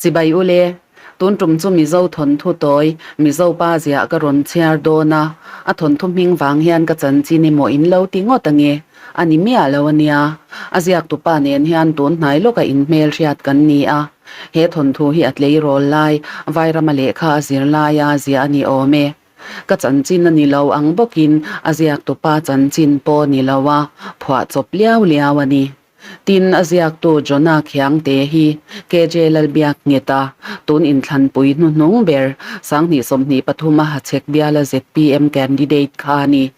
Chibai ule, tun tum chu Mizo thawnthu tawi, Mizo pa ziah ka rawn chhiar dawn a, a thawnthu hming vang hian ka chanchin emaw in lo ti ngawt ange, a ni miah lo ania. A ziaktupa nen hian tun hnai lawka inhmel hriat kan ni a, he thawnthu hi a tleirawl lai, Vairama lehkha a zir laia ziah a ni awm e. Ka chanchin a ni lo ang bawkin a ziaktupa chanchin pawh ni lo a, phuah chawp liau liau a ni. Tin, a ziaktu Jonah Khiangte hi KJ Lalbiak Ngheta, tun inthlanpui hnuhnung ber, 2023 a Hachhek biala zpm candidate kha a ni.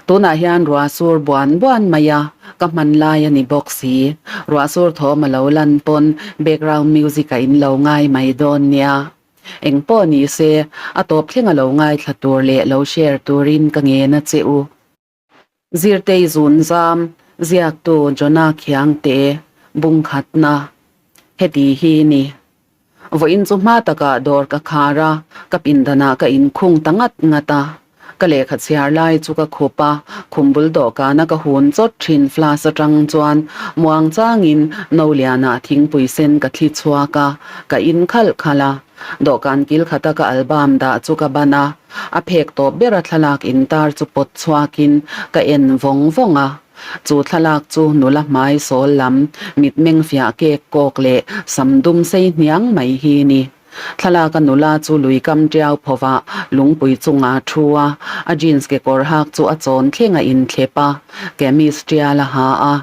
Tunah hian ruah sur buan buan mai a, ka hman lai a ni bawk si. Ruah sur thawm a lo lan pawn background music a in lo ngai mai dawn nia. Eng pawh ni se, a tawp thleng a lo ngaithla tur leh lo share turin ka ngen a che u. Zirtei zunzam ziaktu Jonah Khiangte bungkhatna heti hi ni. Vawiin chu hma takah dawr ka khar a, ka pindanah ka inkhung ta ngat ngat a. Ka lehkha chhiar lai chu ka khup a, khum bul dawhkana ka hun chawt thin flask atang chuan muang changin no lianah thingpui sen ka thli chhuak a, ka in khalh khalh a. Dawhkan kil khata ka album dah chu ka ban a, a phek tawp bera thlalak intar chu pawt chhuakin ka en vawng vawng a. Chu thlalak chu nula hmai sawl lam, mitmeng fiah kek kawk leh sam dum sei hniang mai hi ni. Thlalaka nula chu lui kam tiau phawvah lungpui chungah thu a, a jeans kekawr hak chu a chawn thleng a inthlep a, kamis tial a ha a,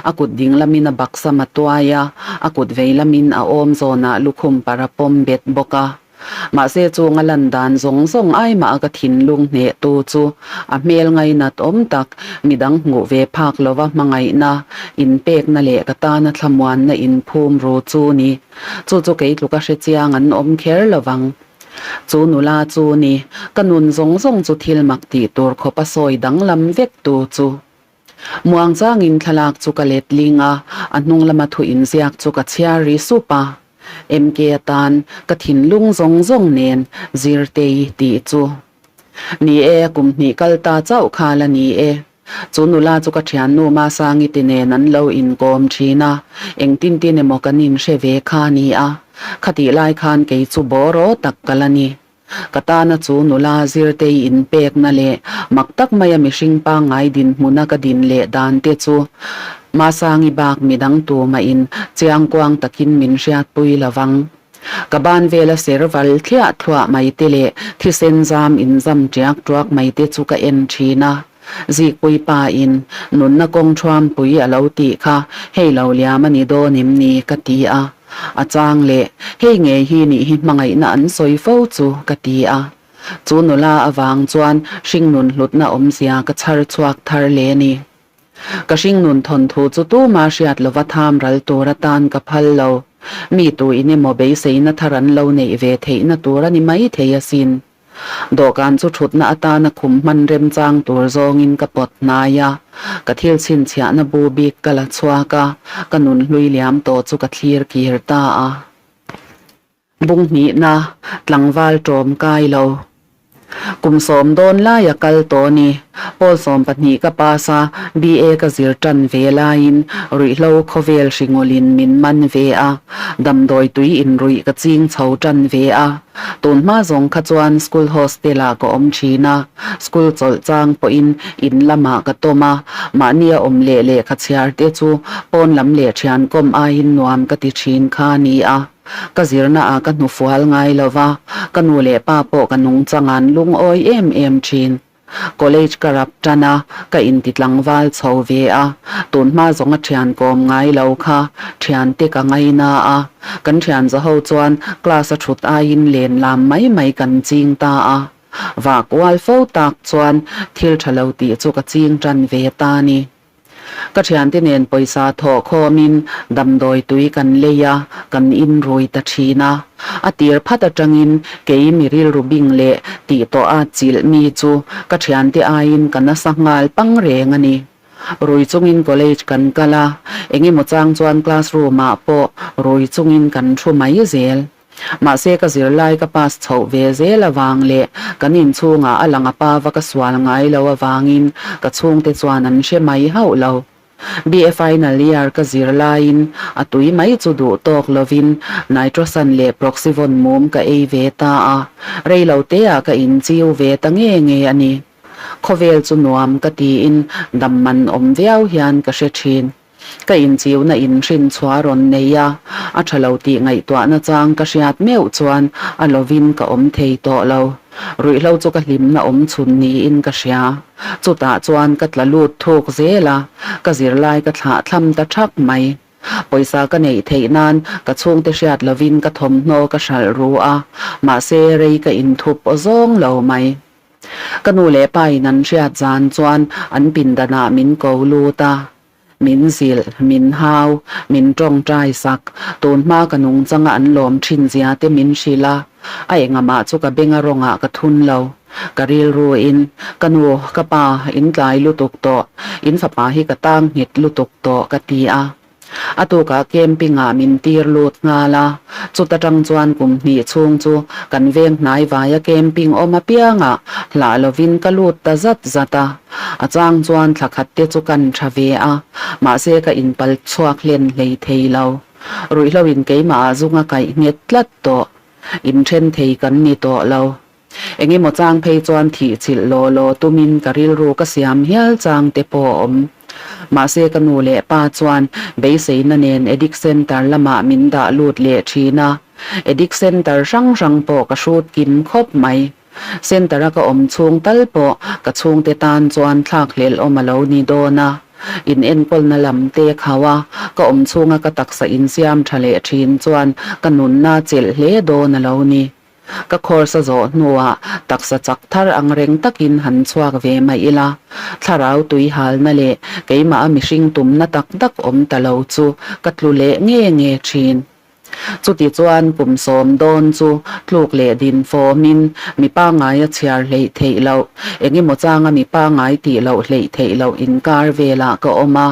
a kut ding lamin a baksam a tuai a, a kut vei lamin a awm zawnah lukhum par a pawm bet bawk a. Mahse chunga lan dan zawng zawng ai mah a ka thinlung hneh tu chu a hmel ngainat awm tak, midang hmuh ve phak lova hmangaihna, inpekna leh ka tana thlamuanna inphum ru chu ni. Chu chu kei tluka hre chiang an awm kher lovang. Chu nula chu ni, ka nun zawng zawng chu thil mak tih tur khawpa sawi danglam vek tu chu. Muang changin thlalak chu ka let ling a, a hnung lama thu inziak chu ka chhiar ri sup a. MK atan ka thinlung zawng zawng nen Zirtei tih chu. Ni e, kum hnih kal ta chauh kha la ni e. Chu nula chu ka thiannu Masangi ti nen an lo inkawm thin a, engtin tin emaw kan inhre ve kha a ni a. Khatih lai khan kei chu bawraw tak ka la ni. Ka tana chu nula Zirtei inpekna leh mak tak maia mihring pangngai dinhmuna ka din leh dan te chu Masangi bak midang tumahin chiangkuang takin min hriatpui lovang. Ka ban vela ser val thliah thluah mai te leh thisen zam inzam tiak tuak mai te chu ka en thin a. Zikpui pa in nunna kawng thuampui a lo tih kha hei lo liam a ni dawn em ni ka ti a. A chang leh hei ngei hi nih hi hmangaihna an sawi fo chu ka ti a. Chu nula avang chuan hringnun hlutna awmzia ka chhar chhuak thar le ni. Ka hringnun thawnthu chu tuma hriat lova tham ral tur atan ka phal lo. Mi tu in emaw beiseina thar an lo neih ve theihna tur a ni mai thei asin. Dawhkan chu thutna atana khum hman remchang tur zawngin ka pawt hnai a, ka thil chhinchhiahna bu bik ka la chhuak a, ka nun hlui liam tawh chu ka thlir kir ta a. Bunghnihna tlangval ṭawm kai lo. Kum sawm dawn laia kal tawh ni. Pawl 12 ka pass a, BA ka zir ṭan ve laiin ruihhlo khawvel hringawlin min man ve a, damdawi tui inruih ka ching chho ṭan ve a. Tun hma zawng kha chuan school hostel ah ka awm ṭhin a, school chawlh chang pawhin in lamah ka tawm a, mahnia awm leh lehkha chhiar te chu pawn lam leh ṭhian kawm aiin nuam ka ti ṭhin kha a ni a. Ka zirna ah ka hnufual ngai lo va, ka nu leh pa pawh ka nungchang an lungawi em em thin. College ka rap tan a, ka inti tlangval chho ve a, tun hma zawng a thian kawm ngai lo kha thian te ka ngaina a, kan thian zaho chuan class a thut aiin len lam mai mai kan ching ta a, vah kual fo tak chuan thil tha lo tih chu ka ching tan ve ta ni. Ka thiante nen pawisa thawh khawmin damdawi tui kan lei a, kan inrui ta thin a. A tir phat atangin kei mi rilru bing leh tih tawh a chilh mi chu ka thiante aiin ka nasa nghal pang reng a ni. Rui chungin college kan kal a, engemaw chang chuan classroom ah pawh rui chungin kan thu mai zel. Mahse ka zirlai ka pass chhoh ve zel avang leh kan inchhungah a lang a pa va ka sual ngai lo avangin ka chhungte chuan an hre mai hauh lo. BA final year ka zir laiin a tui mai chu duh tawk lovin Nitrosan leh Proxyvon mum ka ei ve ta a, rei lo teah ka inchiu ve ta nge nge a ni. Khawvel chu nuam ka tiin dam man awm viau hian ka hre thin. Ka inchiuna inhrin chhuah rawn nei a, a tha lo tih ngaihtuahna chang ka hriat meuh chuan a lovin ka awm thei tawh lo. Ruihhlo chu ka hlimna awm chhun niin ka hria. Chutah chuan ka tla lut thuk zel a, ka zirlai ka thlah thlam ta thak mai. Pawisa ka neih theih nan ka chhungte hriat lovin ka thawmhnaw ka hralh ru a, mahse rei ka inthup aw zawng lo mai. Ka nu leh pa in an hriat zan chuan an pindanah min ko lut a, min zilh, min hau, min tawngtai sak, tun hma ka nungchanga an lawm thin zia te min hrilh a, a engamah chu ka benga rawngah ka thun lo. Ka rilru in, ka nu, ka pa, in tlai lutuk tawh, in fapa hi ka tang nghet lutuk tawh ka ti a. A tukah camping ah min tir lut nghal a, chuta tang chuan kum hnih chhung chu kan veng hnai vaia camping awm apiangah hlah lovin ka lut ta zat zat a. A chang chuan thla khat te chu kan tha ve a, mahse ka inpal chhuak hlen hlei thei lo. Ruihhlo in keimah ah zung a kaih nghet tlat tawh. Inthen thei kan ni tawh lo. Engemaw chang phei chuan thih chilh law law tumin ka rilru ka siam hial chang te pawh a awm. Mahse ka nu leh pa chuan beiseina nen Addict Centre lamah min dah lut leh thin a. Addict Centre hrang hrang pawh ka hrut kim khawp mai. Centre a ka awm chhung tal pawh ka chhungte tan chuan thlak hlelh awm a lo ni dawn a. In enkawlna lam te khau a, ka awm chhunga ka taksa insiam tha leh thin chuan ka nunna chelh hle dawn a lo ni. Ka course a zawh hnuah taksa chak thar ang reng takin han chhuak ve mai ila, thlarau tui halna leh keimah a mihring tumna tak tak awm ta lo chu ka tlu leh nge nge thin. Chuti chuan kum sawm dawn chu tluk leh din fawmin mi pangngai a chhiar hleih theih loh, engemaw changa mi pangngai tih loh hleih theih loh inkar velah ka awm a.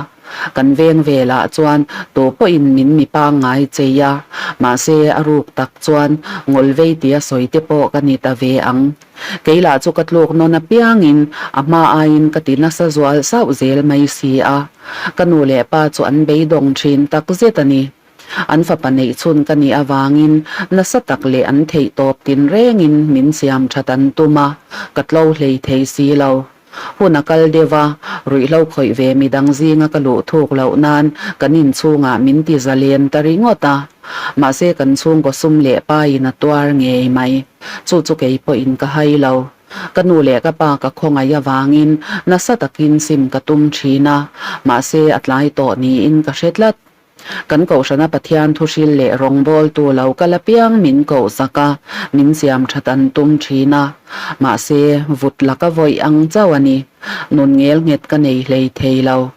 Kan veng velah chuan tu pawhin min mi pangngai chei a, mahse a ruk tak chuan ngawlvei tia sawi te pawh ka ni ta ve ang. Kei lah chu ka tluk nawn apiangin a hma aiin ka ti nasa zual sauh zel mai si a. Ka nu leh pa chu an beidawng thin tak zet a ni. An fapa neih chhun ka nih avangin nasa tak leh an theih tawp tinrengin min siam that an tum a, ka tlo hlei thei si lo. Hun a kal deuh a, ruihhlo khawih ve midang zinga ka luh thuk loh nan kan inchhungah min ti zalen ta ringawt a. Mahse kan chhungkaw sum leh paiin a tuar ngei mai. Chu chu kei pawhin ka hai lo. Ka nu leh ka pa ka khawngaih avangin nasa takin sim ka tum thin a, mahse a tlai tawh niin ka hre tlat. Kan Kohhrana Pathian thuhril leh rawngbawltu lo kal apiang min koh zak a, min siam that an tum thin a. Mahse, vut laka vawih ang chauh a ni. Nun ngel nghet ka nei hlei thei lo.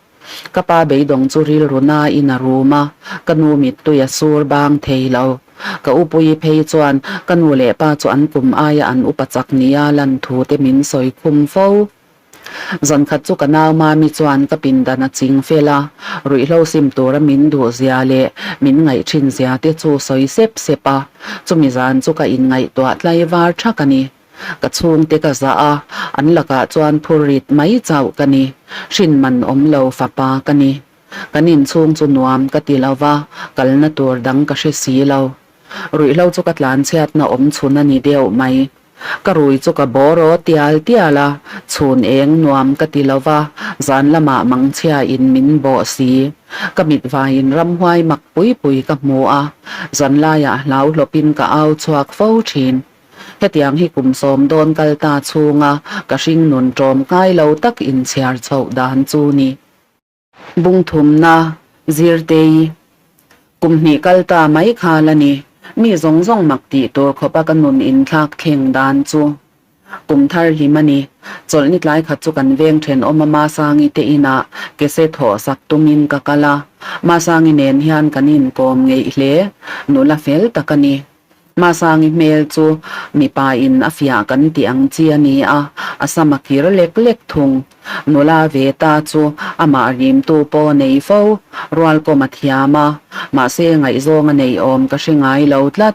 Ka pa beidawng chu rilru nain a rum a, ka nu mittui a sur bang thei lo. Ka upui phei chuan ka nu leh pa chu an kum aia an upa chak nia lan thu te min sawi khum fo. Zankhat chu ka nau Mami chuan ka pindan a ching fel a, ruihhlo sim tura min duh zia leh min ngaih thin zia te chu sawi sep sep a, chumi zan chu ka inngaihtuah tlaivar thak a ni. Ka chhungte ka zah a, an lakah chuan phurrit mai chauh ka ni, hrin man awm lo fapa ka ni. Kan inchhung chu nuam ka ti lo va, kalna tur dang ka hre si lo. Ruihhlo chu ka tlanchhiatna awm chhun a ni deuh mai. Ka rui chu ka bawr aw tial tial a, chhun eng nuam ka ti lo va, zan lamah mangchhia in min bawh si. Ka mit vaiin ramhuai mak pui pui ka hmu a, zan laiah hlau hlawpin ka au chhuak fo thin. Hetiang hi kum sawm dawn kal ta chhunga ka hring nun ṭawm ngai lo tak inchhiar chhoh dan chu ni. Bungthumna, Zirtei, Kum hnih kal ta mai kha la ni. Mi zawng zawng mak tih tur khawpa ka nun inthlak thleng dan chu kum thar hlim a ni. Chawlhni tlai khat chu kan veng thenawm a Masangi te inah kese thawh sak tumin ka kal a. Masangi nen hian kan inkawm ngeih hle. Nula fel tak a ni. Masangi hmel chu mipa in a fiah kan tih ang chi a ni a, a sam a kir lek lek thung. Nula ve ta chu amah rimtu pawh nei fo, rualkawm a thiam a, mahse ngaihzawng a nei awm ka hre ngai lo tlat.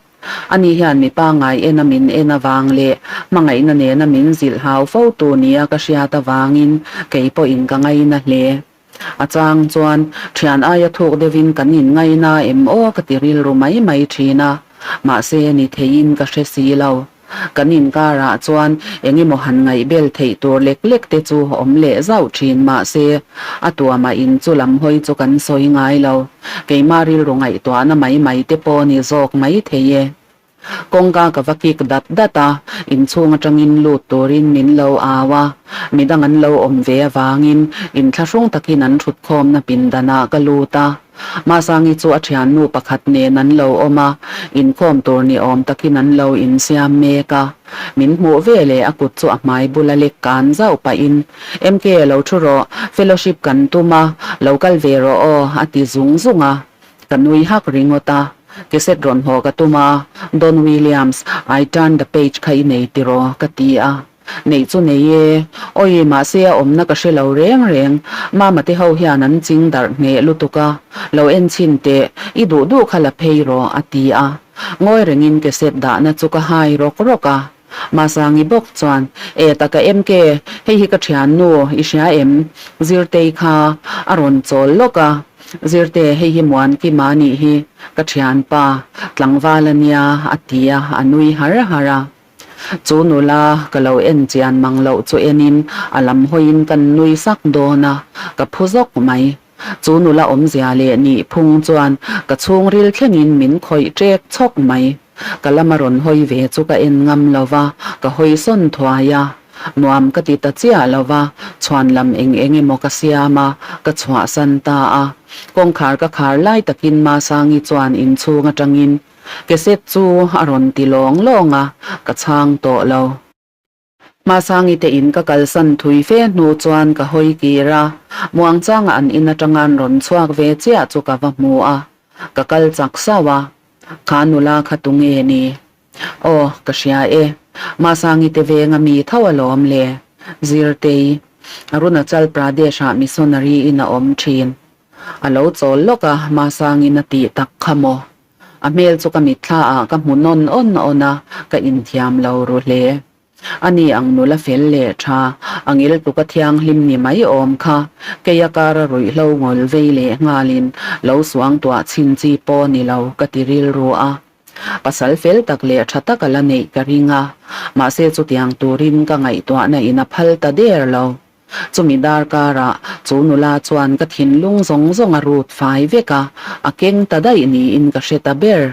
Ani hian mipa ngai en a min en avang leh hmangaihna nena min zilh hau fo tu nia ka hriat avangin kei pawhin ka ngaina hle. A chang chuan thian aia thuk deuhin kan inngaina em aw ka ti rilru mai mai thin a, mahse ni theiin ka hre si lo. Kan inkarah chuan eng emaw han ngaihbel theih tur lek lek te chu awm leh zauh thin mahse a tuamah in chu lam hawi chu kan sawi ngai lo. Keimah rilru ngaihtuahna mai mai te pawh ni zawk mai thei e. Kawngka ka va kik dat dat a, inchhung atangin lut turin min lo au a, midang an lo awm ve avangin inthlahrung takin an thutkhawmna pindanah ka lut a. Masangi chu a thiannu pakhat nen an lo awm a, inkhawm tur ni awm takin an lo insiam mek a. Min hmuh ve leh a kut chu a hmai bula lek kan zauh pahin, MK lo thu rawh, fellowship kan tum a, lo kal ve rawh aw, a ti zung zung a. Ka nui hak ringawt a, cassette rawn haw ka tum a, Don Williams, I turn the page kha i nei tiraw? ka ti a. Neih chu nei e. Awi, mahse a awmna ka hre lo reng reng. Mama te ho hian an ching darh hneh lutuk a, lo en chhin teh, i duh duh kha la phei rawh, a ti a. Ngawi rengin cassette dahna chu ka hai rawk rawk a. Masangi bawk chuan, E taka MK, hei hi ka thiannu, i hria em? Zirtei kha a rawn chawl lawk a. Zirte, hei hi Muankima nih hi, ka thianpa, tlangval a nia, a ti a, a nui har har a. Chu nula ka lo en chian mang loh chu enin a lam hawiin kan nui sak dawn a, ka phu zawk mai. Chu nula awmzia leh nih phung chuan ka chhungril thlengin min khawih ṭek chhawk mai. Ka lama rawn hawi ve chu ka en ngam lo va, ka hawi sawn thuai a. Nuam ka ti ta chiah lo va, chhuan lam eng eng emaw ka siam a, ka chhuahsan ta a. Kawngkhar ka khar lai takin Masangi chuan inchhung atangin Cassette chu a rawn ti lawng lawng a, ka chhang tawh lo. Masangi te in ka kalsan thui fe hnu chuan ka hawi kir a, muangchanga an in atanga an rawn chhuak ve chiah chu ka va hmu a, ka kal chak sauh a, kha nula kha tunge ni? Aw, ka hria e, Masangi te venga mi tho alawm le, Zirtei, Arunachal Pradesh ah missionary in a awm thin. A lo chawl lawk a, Masangin a tih tak kha maw? A hmel chu ka mitthla ah ka hmu nawn awn awn a, ka inthiam lo ru hle. Ani ang nula fel leh tha, a ngil tuk a thianghlim ni mai awm kha, kei a kar a ruihhlo ngawl vei leh nghalin lo suang tuah chhin chi pawh ni lo ka ti rilru a. Pasal fel tak leh tha tak a la neih ka ring a, mahse chutiang turin ka ngaihtuahna in a phal ta der lo. Chumi darkarah chu nula chuan ka thinlung zawng zawng a rut fai vek a, a keng ta daih niin ka hre ta ber.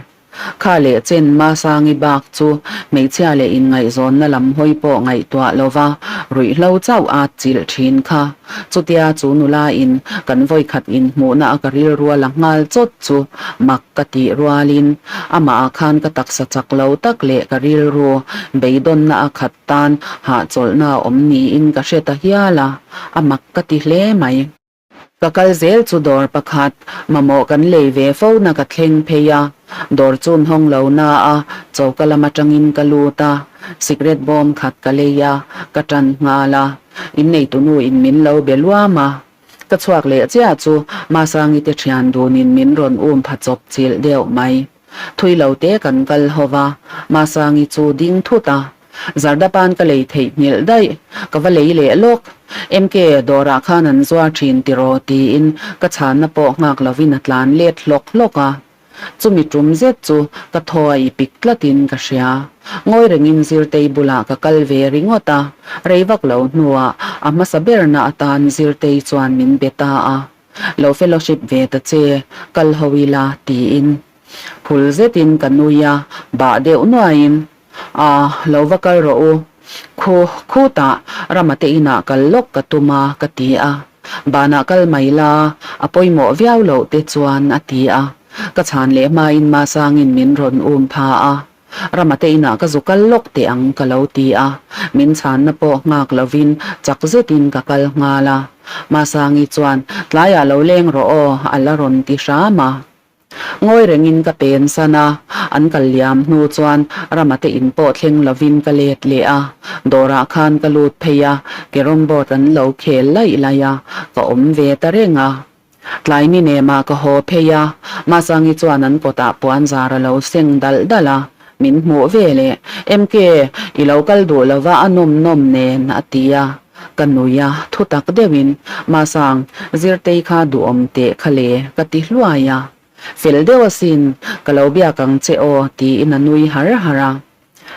Kha leh chen Masangi bak chu hmeichhia leh inngaihzawnna lam hawi pawh ngaihtuah lova ruihhlo chauh a chilh thin kha. Chutia chu nula in kan vawikhat inhmuhna a ka rilru a la nghal chawt chu mak ka tih rualin amah ah khan ka taksa chak lo tak leh ka rilru beidawnna a khat tan hahchawlhna a awm niin ka hre ta hial a, a mak ka ti hle mai. Ka kal zel chu dawr pakhat mamawh kan lei ve fo na ka thleng phei a, dawr chu nghawng lo na a, choka lam atangin ka lut a, sikret bawm khat ka lei a, ka tan nghal a, inneitunu in min lo be luam a. Ka chhuak leh chiah chu Masangi te thian dunin min rawn um pha chawp chilh deuh mai. Thui lo te kan kal ho va, Masangi chu ding thut a. Zardapan ka lei theih nghilh daih, ka va lei leh lawk. MK, dawrah khan an zuar thin tiraw tiin ka chhanna pawh nghak lovin a tlan let hlawk hlawk a. Chumi tum zet chu ka thaw a i pik tlatin ka hria. Ngawi rengin Zirtei bulah ka kal ve ringawt a, rei vak lo hnuah a hmasa berna atan Zirtei chuan min be ta a. Lo fellowship ve ta che, kal ho ila tiin. Phul zetin ka nui a, bah deuh nuaiin, A, lo va kal rawh u. Khu, khutah Rama te inah kal lawk ka tum a, ka ti a. Banah kal mai la, a pawimawh viau loh te chuan a ti a. Ka chhan leh hmain Masangin min rawn um pha a. Rama te inah ka zu kal lawk teh ang ka lo ti a. Min chhanna pawh nghak lovin chak zetin ka kal nghal a. Masangi chuan, Tlaiah lo leng rawh aw, a la rawn ti hram a. Ngawi rengin ka pen san a, an kal liam hnu chuan Rama te in pawh thleng lovin ka let leh a, dawrah khan ka lut phei a, carrom board an lo khel laih laih a, ka awm ve ta reng a. Tlai ni nemah ka haw phei a, Masangi chuan an kawtah puanzar a lo seng dalh dalh a, min hmuh ve leh, MK, i lo kal duh lova a nawm nawm nen, a ti a. Ka nui a, thutak deuhin, Masang, Zirtei kha duhawm teh kha le, ka ti hluai a. Fel deuh asin, ka lo biak ang che aw, tiin a nui har har a.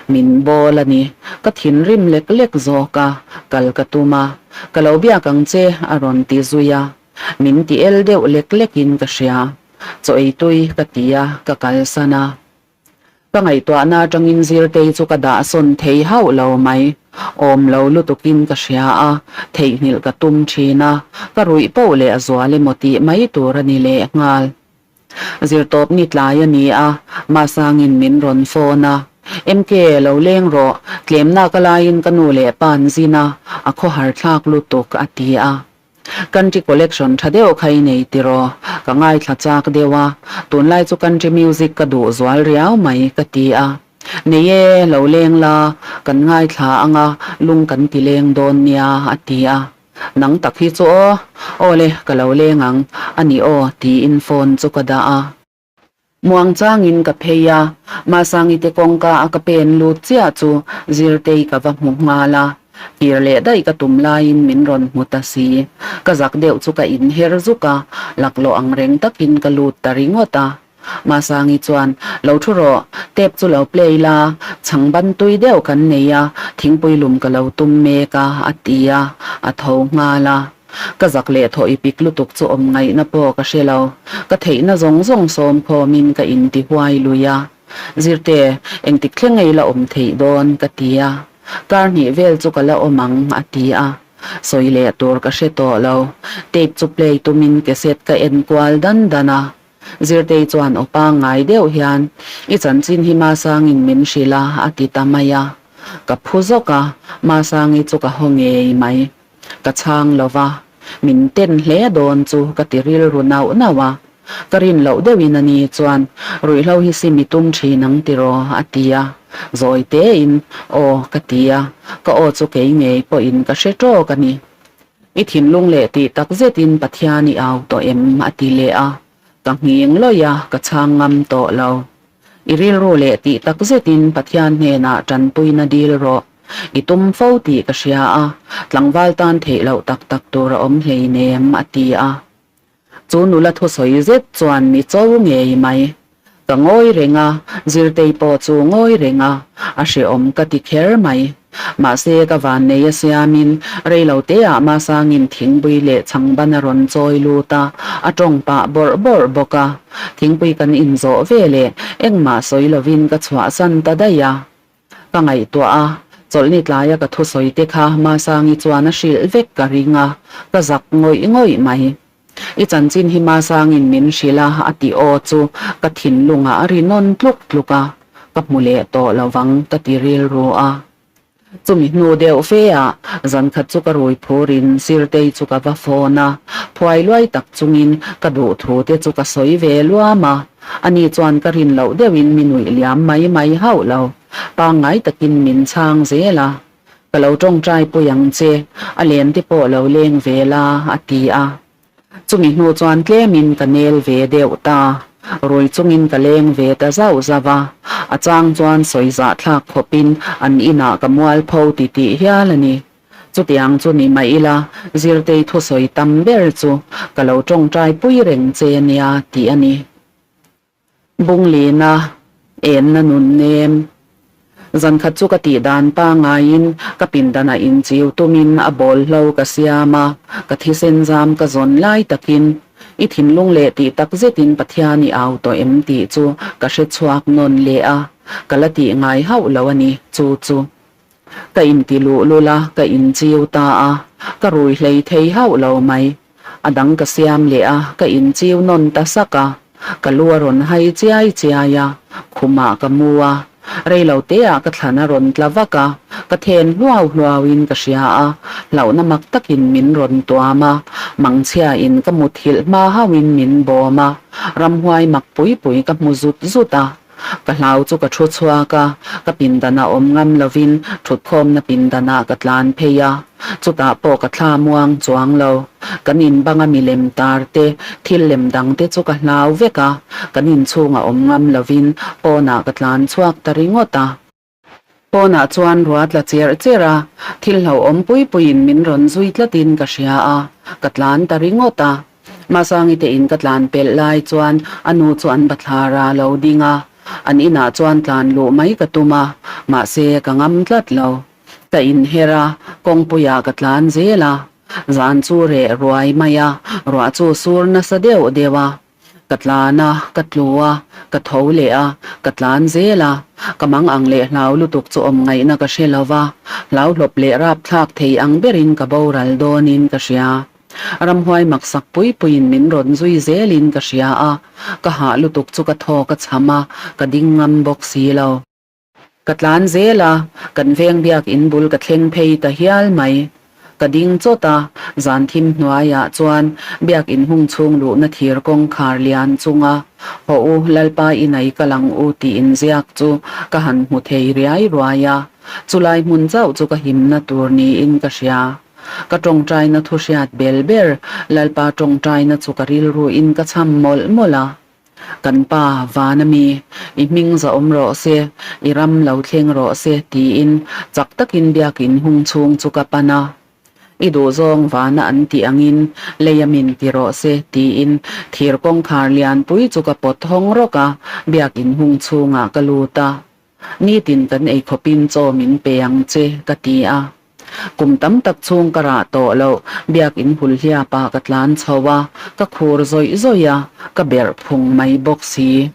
Min bawl a ni, ka thinrim lek lek zawk a, kal ka tum a. Ka lo biak ang che, a rawn ti zui a. Min ti el deuh lek lekin ka hria. Chaw ei tui ka ti a, ka kalsan a. Ka ngaihtuahna atangin Zirtei chu ka dah sawn thei hauh lo mai. Awm lo lutukin ka hria a, theihnghilh ka tum thin a, ka ruih poh leh a zual emaw tih mai tur a ni lehnghal. Zirtawp ni tlai a ni a, Masangin min rawn phone a. MK, lo leng rawh, tlemna ka laiin ka nu leh pa an zin a, a khawhar thlak lutuk, a ti a. Country collection tha deuh kha i nei tiraw? Ka ngaithla chak deuh a, tunlai chu country music ka duh zual riau mai ka ti a. Nei e, lo leng la, kan ngaithla ang a, lung kan ti leng dawn nia a ti a. Nang tak hi chu aw, aw le, ka lo leng ang, a ni aw tiin phone chu ka dah a. Muangchangin ka phei a, Masangi te kawngka a ka pen lut chiah chu Zirtei ka va hmu nghal a, kir leh daih ka tum laiin min rawn hmu ta si. Ka zak deuh chu ka inher zuk a, laklawh ang reng takin ka lut ta ringawt a. Masangi chuan, Lo thu rawh, tape chu lo play la, chhang ban tui deuh kan nei a, thingpui lum ka lo tum mek a, a ti a, a tho nghal a. Ka zak leh thaw i pik lutuk chu awm ngaihna pawh ka hre lo. Ka theihna zawng zawng sawm khawmin ka inti huai lui a. Zirte, engtik thleng ei la awm theih dawn? ka ti a. Kar hnih vel chu ka la awm ang, a ti a. Sawi leh tur ka hre tawh lo. Tape chu play tumin cassette ka en kual dan dan a. Zirtei chuan aw pangngai deuh hian, I chanchin hi Masangin min hrilh a, a ti ta mai a. Ka phu zawk a, Masangi chu ka haw ngei mai. Ka chhang lo va, min ten hle dawn chu ka ti rilru nauh nauh a. Ka rin loh deuhin a ni chuan, Ruihhlo hi sim i tum thin ang tiraw? a ti a. Zawi tein, Aw, ka ti a. Ka aw chu kei ngei pawhin ka hre tawk a ni. I thinlung leh tih tak zetin Pathian i au tawh em? a ti leh a. Ka nghing lawih a, ka chhang ngam tawh lo. I rilru leh tih tak zetin Pathian hnenah tanpuina dil rawh. I tum fo tih ka hria a, tlangval tan theih loh tak tak tur a awm hleinem, a ti a. Chu nula thusawi zet chuan mi cho ngei mai. Ka ngawi reng a, Zirtei pawh chu ngawi reng a, a hrehawm ka ti kher mai. Mahse ka vannei a siamin reilo teah Masangin thingpui leh chhangban a rawn chawi lut a, a tawng pah bawrh bawrh bawk a. Thingpui kan inzawh ve leh engmah sawi lovin ka chhuahsan ta daih a. Ka ngaihtuah a, chawlhni tlaia ka thusawi te kha Masangi chuan a hrilh vek ka ring a, ka zak ngawih ngawih mai. I chanchin hi Masangin min hrilh a, a tih aw chu ka thinlungah a ri nawn tluk tluk a, ka hmu leh tawh lo vang ka ti rilru a. Chumi hnu deuh fe ah zankhat chu ka rui phurin Sirtei chu ka va phone a, phuai luai tak chungin ka duh thu te chu ka sawi ve luam a, ani chuan ka rin loh deuhin mi nuih liam mai mai hauh lo, pangngai takin min chhang zel a. Ka lo tawngtai pui ang che, a len te pawh lo leng ve la, a ti a. Chumi hnu chuan tlemin ka nel ve deuh ta. Rui chungin ka leng ve ta zauh zauh a, a chang chuan sawi zahthlak khawpin an inah ka mualpho ti tih hial a ni. Chutiang chu ni mah ila, Zirtei thusawi tam ber chu ka lo tawngtai pui reng che nia tih a ni. Bunglina enna nun nem. Zankhat chu ka tih dan pangaiin ka pindanah inchiu tumin a bawl hlo ka siam a, ka thisen zam ka zawn lai takin i thinlung leh tih tak zetin Pathian i au tawh em tih chu ka hre chhuak nawn leh a, ka la tih ngai hauh lo a ni chu chu. Ka inti luhlul a, ka inchiu ta a, ka rui hlei thei hauh lo mai. A dang ka siam leh a, ka inchiu nawn ta sak a. Ka lu a rawn hai chiai chiai a, khumah ka mu a. Rei lo teah ka thlan a rawn tla vak a, ka then hluau hluauin ka hria a, hlauhna mak takin min rawn tuam a, mangchhiain ka muthilh hma hauhin min bawm a, ramhuai mak pui pui ka hmu zut zut a. Ka hlau chu ka thu chhuak a, ka pindanah awm ngam lovin thutkhawmna pindanah ka tlan phei a, chutah pawh ka thla muang chuang lo. Kan in banga milem tar te, thil lem dang te chu ka hlau vek a, kan inchhungah awm ngam lovin pawnah ka tlan chhuak ta ringawt a. Pawnah chuan ruah tla cherh cherh a, thil hlauhawm pui puiin min rawn zui tlatin ka hria a, ka tlan ta ringawt a. Masangi te in ka tlan pelh lai chuan a nu chu an bathlar a lo ding a, an inah chuan tlan luh mai ka tum a, mahse ka ngam tlat lo. Ka inher a, kawngpuiah ka tlan zel a, zan chu reh ruai mai a, ruah chu sur nasa deuh deuh a. Ka tlan a, ka tlu a, ka tho leh a, ka tlan zel a. Ka mang ang leh hlau lutuk chu awm ngaihna ka hre lo va, hlau hlawp leh rapthlak thei ang berin ka boral dawnin ka hria. Ramhuai maksak pui puiin min rawn zui zelin ka hria a, ka hah lutuk chu ka thaw ka chham a, ka ding ngam bawk si lo. Ka tlan zel a, kan veng biak in bul ka thleng phei ta hial mai. Ka ding chawt a, zan thim hnuaiah chuan biak in hung chhung luhna thir kawngkhar lian chunga Hawh u, Lalpa i nei ka lang u tih inziak chu ka han hmu thei riai ruai a, chulai hmun chauh chu ka himna tur niin ka hria. Ka tawngtaina thu hriat bel ber Lalpa tawngtaina chu ka rilruin ka chham mawlh mawlh a. Kan pa, van a mi, i hming zahawm rawh se, i ram lo thleng rawh se, tiin chak takin biakin hung chhung chu ka pan a. I duhzawng vana an tih angin lei a min ti rawh se, tiin thir kawngkhar lianpui chu ka pawt hawng rawk a, biakin hung chhungah ka lut a. Nitin kan ei khawpin chaw min pe ang che, ka ti a. Kum tam tak chhung ka rah tawh loh, biakin hulhliap ah ka tlan chho a, ka khur zawih zawih a, ka berh phung mai bawk si.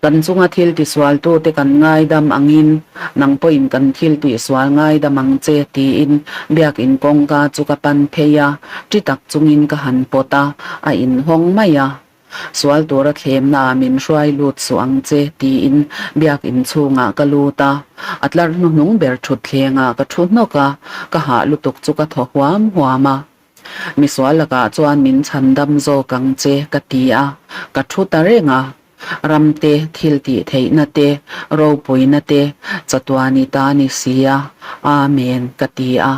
Kan chunga thil tisualtute kan ngaidam angin, nang pawhin kan thil tihsual ngaidam ang che, tiin biakin kawngka chu ka pan phei a, ṭi tak chungin ka han pawt a, a inhawng mai a. Sual tura thlemna ah min hruai lut suh ang che, tiin biakin chhungah ka lut a. A tlar hnuhnung ber thutthleng ah ka thu hnawk a, ka hah lutuk chu ka thaw huam huam a. Misual lakah chuan min chhandam zawk ang che, ka ti a, ka thu ta reng a. Ram te, thil tih theihna te, ropuina te, chatuani ta ni si a, Amen, ka ti a.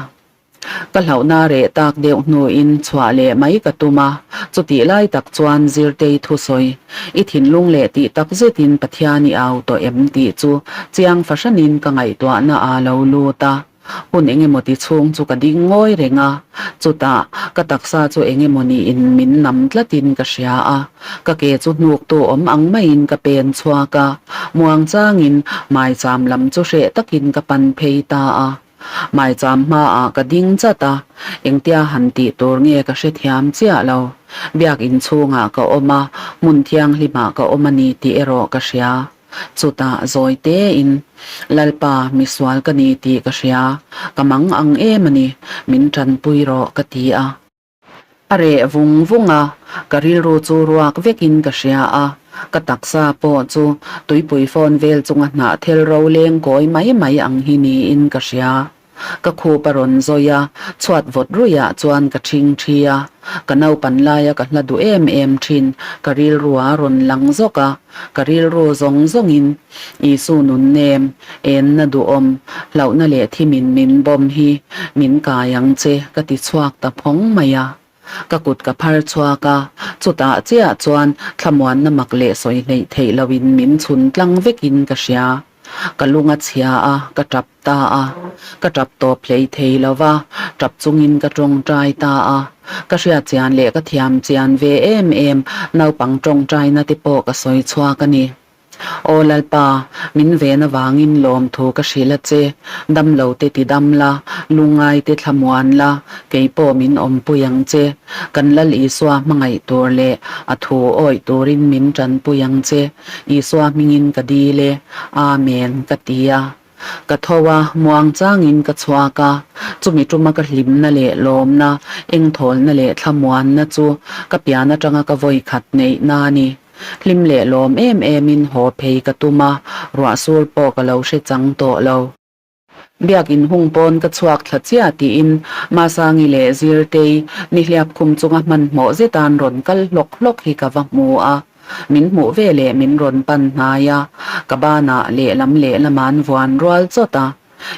Ka hlauhna reh tak deuh hnuin chhuah leh mai ka tum a, chutih lai tak chuan Zirtei thusawi, I thinlung leh tih tak zetin Pathian i au tawh em tih chu chiang fahranin ka ngaihtuahna a lo lut a. Hun engemaw ti chhung chu ka ding ngawi reng a, chutah ka taksa chu engemaw niin min nam tlatin ka hria a, ka ke chu hnuktu awm ang maiin ka pen chhuak a, muangchangin maicham lam chu hreh takin ka pan phei ta a. Maicham hmaah ka ding chat a, engtia han tih tur nge ka hrethiam chiah lo. Biak inchhungah ka awm a, hmun thianghlimah ka awm a ni tih erawh ka hria. Chutah zawi tein, Lalpa, misual ka ni tih ka hria, ka mang ang em a ni, min tanpui rawh ka ti a. A reh vung vung a, ka rilru chu ruak vekin ka hria a, ka taksa pawh chu tuipui phone vel chunga hnah thel ro leng kawi mai mai ang hi niin ka hria. Ka khup a rawn zawi a, chhuat vawt ruihah chuan ka ṭhing ṭhi a, ka naupan laia ka hla duh em em ṭhin ka rilru a rawn lang zawk a, ka rilru zawng zawngin Isu nun nem, enna duhawm, hlauhna leh thimin min bawm hi min kai ang che ka ti chhuak ta phawng mai a. Ka kut ka phar chhuak a, chutah chiah chuan thlamuanna mak leh sawi hleih theih loin min chhun tlang vekin ka hria. Ka lung a chhia a, ka tap ta a. Ka tap tawp hlei thei lo va, tap chungin ka tawngtai ta a. Ka hriat chian leh ka thiam chian ve em em naupang tawngtaina te pawh ka sawi chhuak a ni. Aw Lalpa, min ven avangin lawmthu ka hrilh a che, damlo te ti dam la, lungngai te thlamuan la, kei pawh min awmpui ang che. Kan Lal Isua hmangaih tur leh a thu awih turin min tanpui ang che. Isua hmingin ka dil e. Amen, ka ti a. Ka tho a, muang changin ka chhuak a, chumi tuma ka hlimna leh lawmna, engthawlna leh thlamuanna chu ka pian atanga ka vawi khat neihna a ni. Hlim leh lawm em emin haw phei ka tum a, ruahsur pawh ka lo hre chang tawh lo. Biak inhung pawn ka chhuak thla chiah tiin Masangi leh Zirtei nihliap khum chunga hmanhmawh zetan rawn kal hlawk hlawk hi ka va hmu a. Min hmuh ve leh min rawn pan hnai a, ka banah lehlam lehlam an vuan rual chawt a.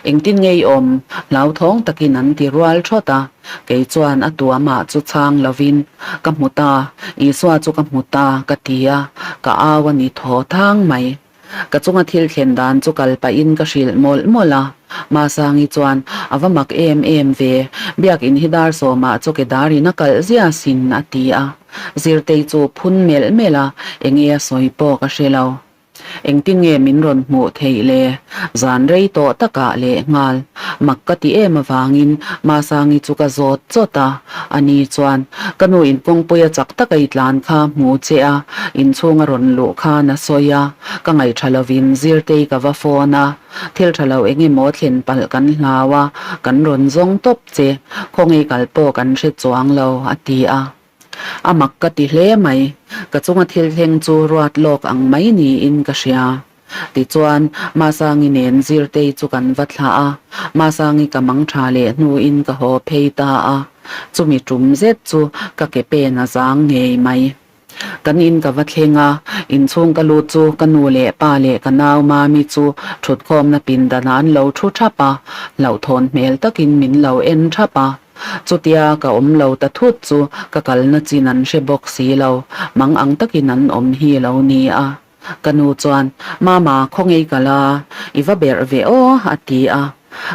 Engtin nge i awm? Hlauthawng takin an ti rual thawt a. Kei chuan a tuamah chu chhang lovin, Ka hmu ta, Isua chu ka hmu ta, ka ti a, ka au a ni thaw thang mai. Ka chunga thil thlen dan chu kal pahin ka hrilh mawlh mawlh a. Masangi chuan, A va mak em em ve, biakin hi dar sawmah chaw ke darin a kalh zia sin, a ti a. Zirtei chu phun melh melh a, enge a sawi pawh ka hre lo. Engtin nge min rawn hmuh theih le? Zan rei tawh takah leh nghal. Mak ka ti em avangin Masangi chu ka zawt chawt a. Ani chuan, Ka nu in kawngpuia chak taka i tlan kha hmu che a, inchhung a rawn luh khan a sawi a. Ka ngaihṭha lovin Zirtei ka va phone a, thil ṭha lo eng emaw thlen palh kan hlau a, kan rawn zawng tawp che, khawnge kal pawh kan hre chuang lo, a ti a. A mak ka ti hle mai, ka chunga thil thleng chu ruat lawk ang mai niin ka hria. Tichuan, Masangi nen Zirtei chu kan va thlah a, Masangi ka mang tha leh hnuin ka haw phei ta a, chumi tum zet chu ka ke pen a zang ngei mai. Kan in ka va thleng a, inchhung ka lut chu ka nu leh pa leh ka nau Mami chu thutkhawmna pindanah an lo thu thap a, hlauhthawn hmel takin min lo en thap a. Chutia ka awm lo ta thut chu ka kalna chin an hre bawk si lo, mang ang takin an awm hi lo ni a. Ka nu chuan, Mama, khawngei ka la, i va berh ve aw, a ti a.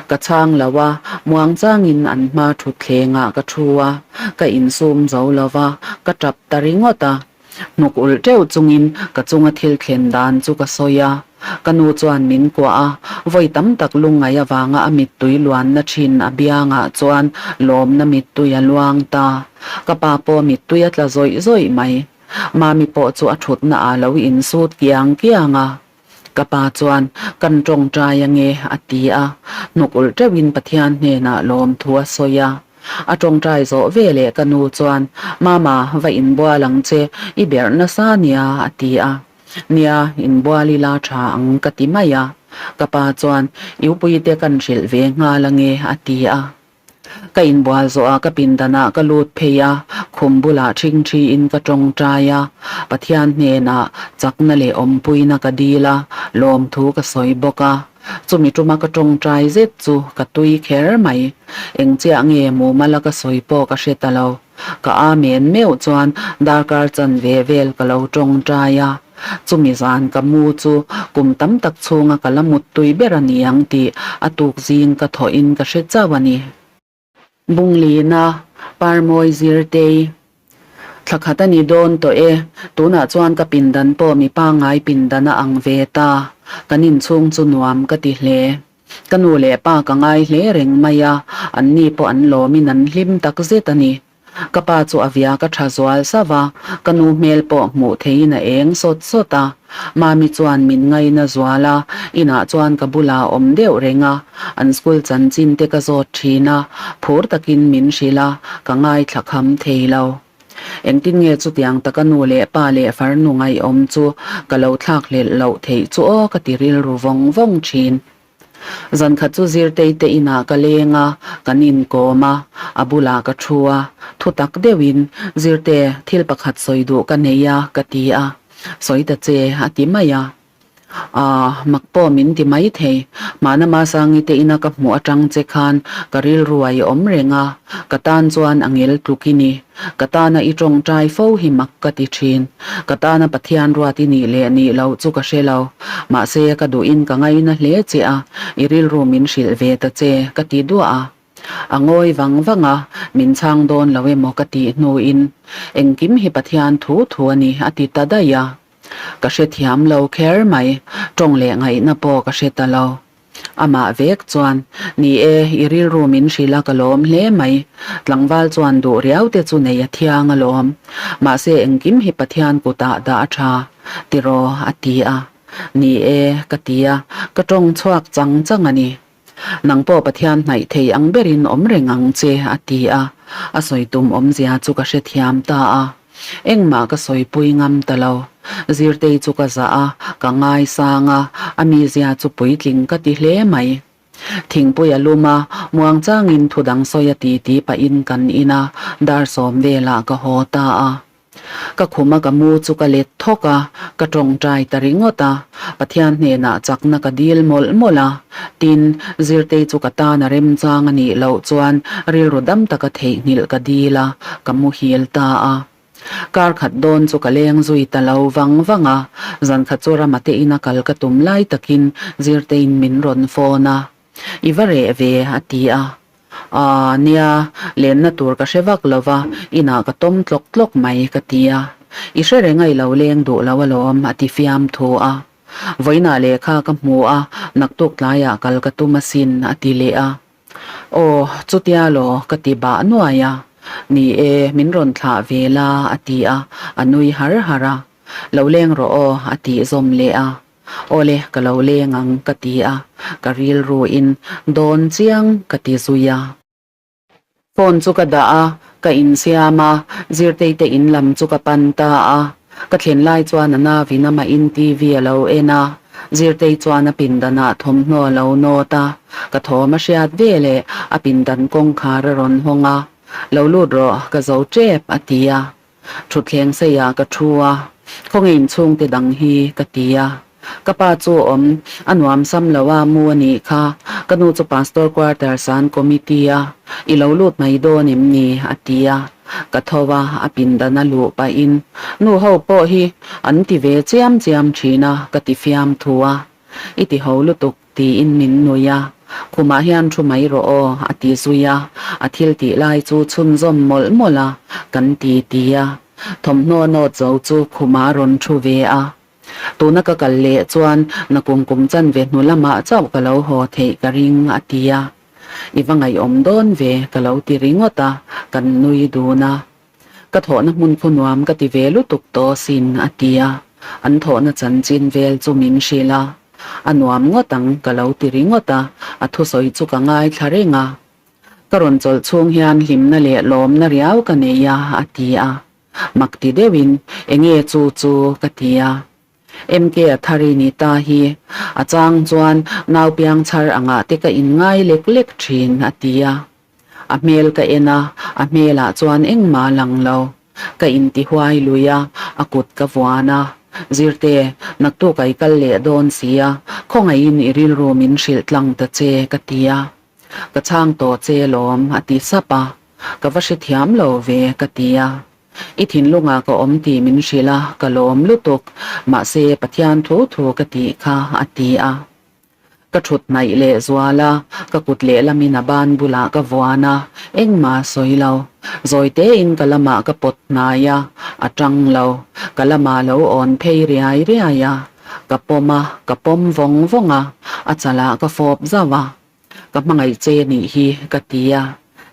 Ka chhang lo a, muangchangin an hma thutthlengah ka thu a, ka insum zo lo va, ka tap ta ringawt a. Hnuk ulh teuh chungin ka chunga thil thlen dan chu ka sawi a. Ka nu chuan min kuah a, vawi tam tak lungngaih avanga a mittui luanna thin a biangah chuan lawmna mittui a luang ta. Ka pa pawh mittui a tla zawih zawih mai. Mami pawh chu a thutna ah lo insut kiang kiang a. Ka pa chuan, Kan tawngtai ange, a ti a. Hnuk ulh teuhin Pathian hnenah lawmthu a sawi a. A tawngtai zawh ve leh ka nu chuan, Mama, va inbual ang che, i berh nasa nia, a ti a. Nia, inbual ila tha ang, ka ti mai a. Ka pa chuan, I upuite kan hrilh ve nghal ange, a ti a. Ka inbual zawhah ka pindanah ka lut phei a, khum bulah ṭhingṭhiin ka ṭawngṭai a, Pathian hnenah chakna leh awmpuina ka dil a, lawmthu ka sawi bawk a. Chumi ṭuma ka ṭawngṭai zet chu ka tui kher mai. Eng chiah nge mumala ka sawi pawh ka hre ta lo. Ka amen meuh chuan darkar chanve vel ka lo ṭawngṭai a. Chumi zan ka mu chu kum tam tak chhunga ka la muttui ber a ni ang tih a tuk zing ka thawhin ka hre chauh a ni. Bunglina, Parmawi Zirtei, Thla khat a ni dawn tawh e, tunah chuan ka pindan pawh mi pangngai pindan a ang ve ta, kan inchhung chu nuam ka ti hle. Ka nu leh pa ka ngai hle reng mai a, anni pawh an lawmin an hlim tak zet a ni. Ka pa chu a via ka tha zual sauh a, ka nu hmel pawh hmuh theihin a eng sawt sawt a. Mami chuan min ngaina zual a, inah chuan ka bulah a awm deuh reng a, an school chanchin te ka zawt thin a, phur takin min hrilh a, ka ngaithla kham thei lo. Engtin nge chutiang taka nu leh pa leh farnu ngaihawm chu ka lo thlak hlelh loh theih chu aw ka ti rilru vawng vawng thin. Zankhat chu Zirtei te inah ka leng a, kan inkawm a, a bulah ka thu a, thu tak deuhin, Zirte, thil pakhat sawi duh ka nei a, ka ti a. Sawi ta che, a ti mai a. Aaa, mak pawh min ti mai thei. Mahna Masangi te ina ka hmuh atang che khan ka rilru a i awm reng a, ka tan chuan a ngel tluk i ni. Ka tana i tawngtai fo hi mak ka ti thin. Ka tana Pathian ruat i nih leh nih loh chu ka hre lo. Mahse, ka duhin ka ngaina hle che a, i rilru min hrilh ve ta che, ka ti duah a. A ngawi vang vang a, min chhang dawn lo emaw ka tih hnuin, Engkim hi Pathian thu thu a ni, a ti ta daih a. Ka hrethiam lo kher mai, tawng leh ngaihna pawh ka hre ta lo. Amah vek chuan, Ni e, i rilru min hrilh a ka lawm hle mai. Tlangval chuan duh riau te chu nei a thiang alawm. Mahse engkim hi Pathian kutah dah a tha, tiraw a ti a. Ni e, ka ti a, ka tawng chhuak chang chang a ni. Nang pawh Pathian hnaih thei ang berin awm reng ang che, a ti a. A sawi tum awmzia chu ka hrethiam ta a. Engmah ka sawipui ngam ta lo. Zirtei chu ka zah a, ka ngaisang a, a mizia chu puitling ka ti hle mai. Thingpui a lum a, muangchangin thudang sawi a titi pahin kan in a, dar sawm velah ka haw ta a. Ka khuma ka mu chu ka let thawk a, ka tawngtai ta ringawt a, Pathian hnenah chakna ka dil mawlh mawlh a. Tin, Zirtei chu ka tan a remchang a nih loh chuan rilru dam taka theihnghilh ka dil a, ka muhil ta a. Kar khat dawn chu ka leng zui ta lo vang vang a, zan khat chu Rama te ina kal ka tum lai takin Zirteiin min rawn phone a. I va reh ve a ti a. Aaa nia, lenna tur ka hre vak lo va, inah ka tawm tlawk tlawk mai ka ti a. I hre reng a i lo leng duh lo alawm a ti fiam thu a. Vawiinah lehkha ka hmu a, naktuk tlaiah kal ka tum asin a ti leh a. Aw, chutia law ka ti bah nuai a. Ni e, min rawn thlah ve la a ti a, a nui har har a. Lo leng rawh aw a tih zawm leh a. Awle, ka lo leng ang ka ti a, ka rilruin dawn chiang ka ti zui a. Phone chu ka dah a, ka insiam a, Zirtei te in lam chu ka pan ta a. Ka thlen lai chuan a navin amahin TV a lo en a, Zirtei chuan a pindanah thawmhnaw a lo nawt a, ka thawm a hriat ve leh a pindan kawngkhar a rawn hawng a, Lo lut rawh, ka zo tep a ti a. Thutthleng seiah ka thu a, khawnge inchhungte dang hi ka ti a. Ka pa chu awm a nuam sam lo a mu a nih kha, ka nu chu Pastor Quarters an committee a, i lo lut mai dawn em ni? a ti a. Ka tho a, a pindan a luh pahin, Nu ho pawh hi an ti ve chiam chiam thin a, ka ti fiam thu a. I ti ho lutuk tiin min nui a, khumah hian thu mai rawh aw a ti zui a, a thil tih lai chu chhunzawm mawlh mawlh a, kan ti ti a. Thawmhnaw nawt zo chu khumah a rawn thu ve a. Tuna ka kal leh chuan nakum kum chanve hnu lamah chauh ka lo haw theih ka ring a ti a. I va ngaihawm dawn ve ka lo ti ringawt a, kan nui dun a. Ka thawhna hmun khu nuam ka ti ve lutuk tawh asin a ti a, an thawhna chanchin vel chu min hrilh a. A nuam ngawt ang ka lo ti ringawt a, a thusawi chu ka ngaithla reng a. Ka rawn chawlh chhung hian hlimna leh lawmna riau ka nei a a ti a. Mak ti deuhin, Enge chu chu? ka ti a. MK a thar i ni ta hi. A chang chuan nau piang chhar angah te ka inngai lek lek thin, a ti a. A hmel ka en a, a hmelah chuan engmah a lang lo. Ka intihuai lui a, a kut ka vuan a. Zirte, naktuk a i kal leh dawn si a, khawngaihin i rilru min hrilh tlang ta che, ka ti a. Ka chhang tawh che lawm, a ti sap a. Ka va hrethiam lo ve, ka ti a. I thinlungah ka awm tih min hrilh a, ka lawm lutuk. Mahse, Pathian thu thu ka tih kha, a ti a. Ka thut hnaih leh zual a, ka kut lehlamin a ban bulah ka vuan a, engmah a sawi lo. Zawi tein ka lamah ka pawt hnai a, a tang lo. Ka lamah lo awn phei riai riai a, ka pawm a, ka pawm vawng vawng a, a chalah ka fawp zauh a. Ka hmangaih che nih hi ka ti a,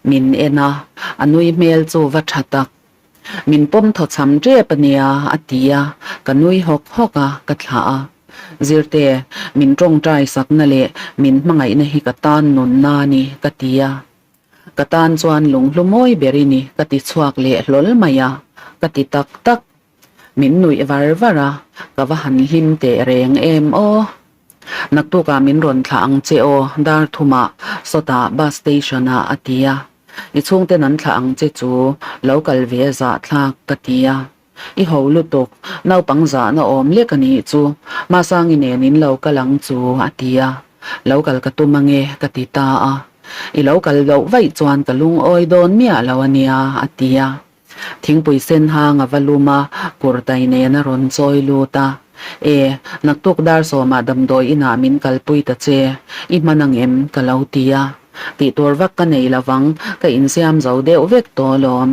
min en a, a nui hmel chu va tha tak. Min pawm thaw cham tep a nia a ti a, ka nui hawk hawk a, ka thlah a. Zirte, min tawngtai sakna leh min hmangaihna hi ka tan nunna a ni ka ti a. Ka tan chuan lunghlu mawi ber i ni ka ti chhuak leh hlawl mai a, ka ti tak tak. Min nuih var var a, ka va han hlim teh reng em aw. Naktukah min rawn thlah ang che aw, dar thumah sawtah bus station ah a ti a. I chhungten an thlah ang che chu lo kal ve zah thlak ka ti a. I ho lutuk, naupang zahna awm lek a nih chu, Masangi nen in lo kal ang chu a ti a. Lo kal ka tum ange ka ti ta a. I lo kal loh vaih chuan ka lungawi dawn miah lo a nia a ti a. Thingpui sen hang a va lum a, kurtai nen a rawn chawi lut a. E, naktuk dar sawmah damdawi inah min kalpui ta che, i hman ang em? ka lo ti a. Tih tur vak ka nei lovang, ka insiam zo deuh vek tawh alawm.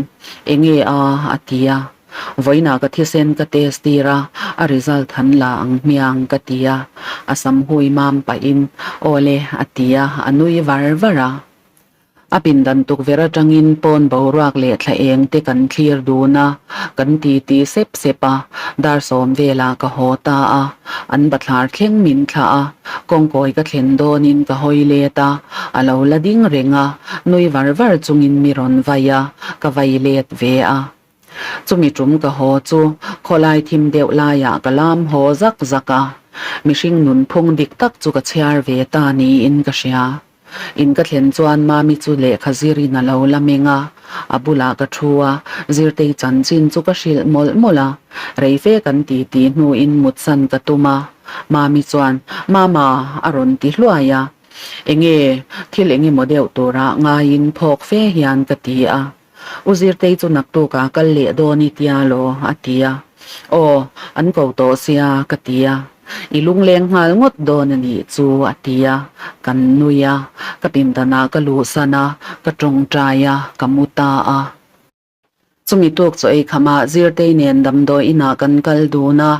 Enge a? a ti a. Vawiinah ka thisen ka test tir a, a result han la ang hmiang ka ti a. A sam hui mam pahin, Awle a ti a, a nui var var a. A pindan tukverh atangin pawn boruak leh thla eng te kan thlir dun a, kan titi sep sep a, dar sawm velah ka haw ta a, an bathlar thleng min thlah a, kawngkawi ka thlen dawnin ka hawi let a, a lo la ding reng a, nui var var chungin mi rawn vai a, ka vai let ve a. Chumi tum ka haw chu khawlai thim deuh laiah ka lam haw zak zak a, mihring nunphung dik tak chu ka chhiar ve ta niin ka hria. In ka thlen chuan Mami chu lehkha zirin a lo la meng a, a bulah ka thu a, Zirtei chanchin chu ka hrilh mawlh mawlh a. Rei fe kan ti tih hnuin mutsan ka tum a, Mami chuan, Mama! a rawn ti hluai a. Enge, thil engemaw deuh turah ngaiin phawk fe hian ka ti a. U Zirtei chu naktukah kal leh dawn i tia law? a ti a. Aw, an ko tawh sia, ka ti a. I lungleng nghal ngawt dawn a nih chu, a ti a. Kan nui a, ka pindanah ka luhsan a, ka tawngtai a, ka mu ta a. Chumi tuk chaw ei khamah Zirtei nen damdawi inah kan kal dun a,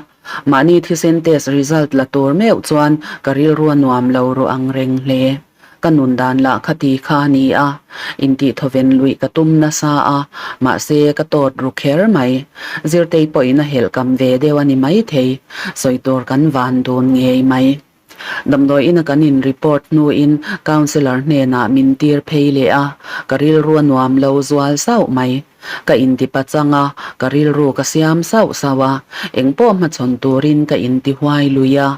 mahni thisen test result la tur meuh chuan ka rilru a nuam lo ruh ang reng hle. Ka nun dan lah kha ti kha a ni a, intih thawven luih ka tum nasa a, mahse ka tawt ru kher mai. Zirtei pawhin a helh kam ve deuh a ni maithei, sawi tur kan van dun ngei mai. Damdawi ina kan in report hnuin counsellor hnenah min tir phei leh a, ka rilru a nuam lo zual sauh mai. Ka inti pachang a, ka rilru ka siam sauh sauh a, engpawh hmachhawn turin ka inti huai lui a.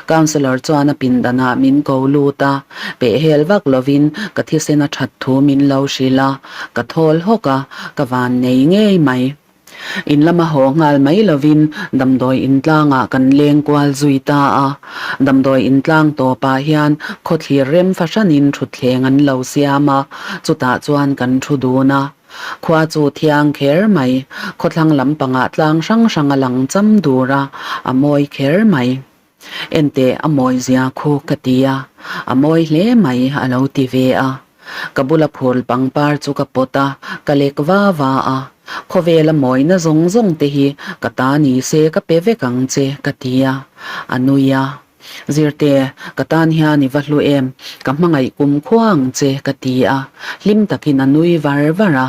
Counsellor chuan a pindanah min ko lut a, pehhel vak lovin ka thisen a that thu min lo hrilh a, ka thawl hawk a, ka vannei ngei mai. In lama haw nghal mai lovin damdawi intlangah kan leng kual zui ta a. Damdawi intlang tawpah hian khawthlir rem fahranin thutthleng an lo siam a, chutah chuan kan thu dun a. Khua chu thiang kher mai, khawthlang lampangah tlang hrang hrang a lang cham dur a, a mawi kher mai. Enteh a mawi zia khu ka ti a, a mawi hle mai a lo ti ve a. Ka bula phul pangpar chu ka pawt a, ka lek va va a. Khawvela mawina zawng zawng te hi ka ta ni se ka pe vek ang che ka ti a, a nui a. Zirte, ka tan hian i va hlu em, ka hmangaih kum khua ang che ka ti a, hlim takin a nui var var a.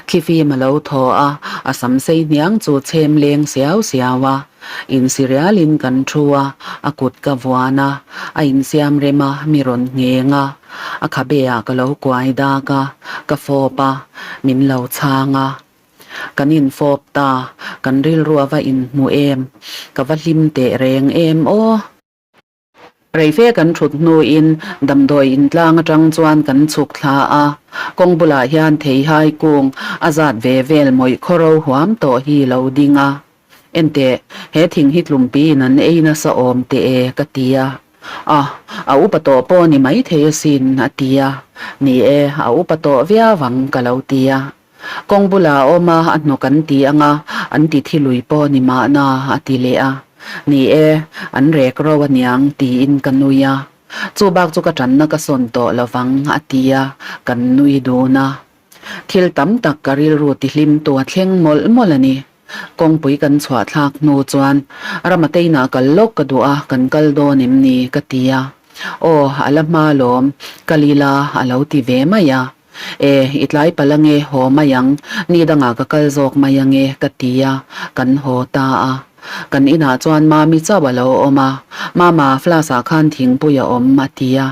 Thlifim a lo thaw a, a sam sei hniang chu chhem leng siau siau a. Insirialin kan thu a, a kut ka vuan a, a insiam rem a, mi rawn ngheng a. A khabe ah ka lo kuai dak a, ka fawp a, min lo chhang a. Kan infawp ta, kan rilru a va inhmu em, ka va hlim teh reng em aw. Reife kan thut hnuin damdawi intlang atang chuan kan chhuk thla a, kawng bulah hian theihai kung a zat ve vel mawih khawro huam tawh hi lo ding a. Enteh, he thing hi tlumpiin an ei nasa awm teh e ka ti a. A, a upa tawh pawh ni maithei asin a ti a. Ni e, a upa tawh viau ang ka lo ti a. Kawng bulah a awm a, a hnawk an ti ang a, an ti thi lui pawh ni mahna a ti leh a. Ni e, an rek ro a niang tiin ka nui a. Chu bak chu ka tanna ka sawn tawh lovang a ti a, kan nui dun a. Thil tam tak ka rilru tihlim tu a thleng mawlh mawlh a ni. Kawngpui kan chhuah thlak hnu chuan Ramateinah kal lawk ka duh a, kan kal dawn em ni? ka ti a. Aw, a la hma lawm, kal ila a lo ti ve mai a. E, i tlai palh ange, haw mai ang, ni dangah ka kal zawk mai ange, ka ti a, kan haw ta a. Kan inah chuan Mami chauh a lo awm a, Mama, flask-ah khan thingpui a awm, a ti a.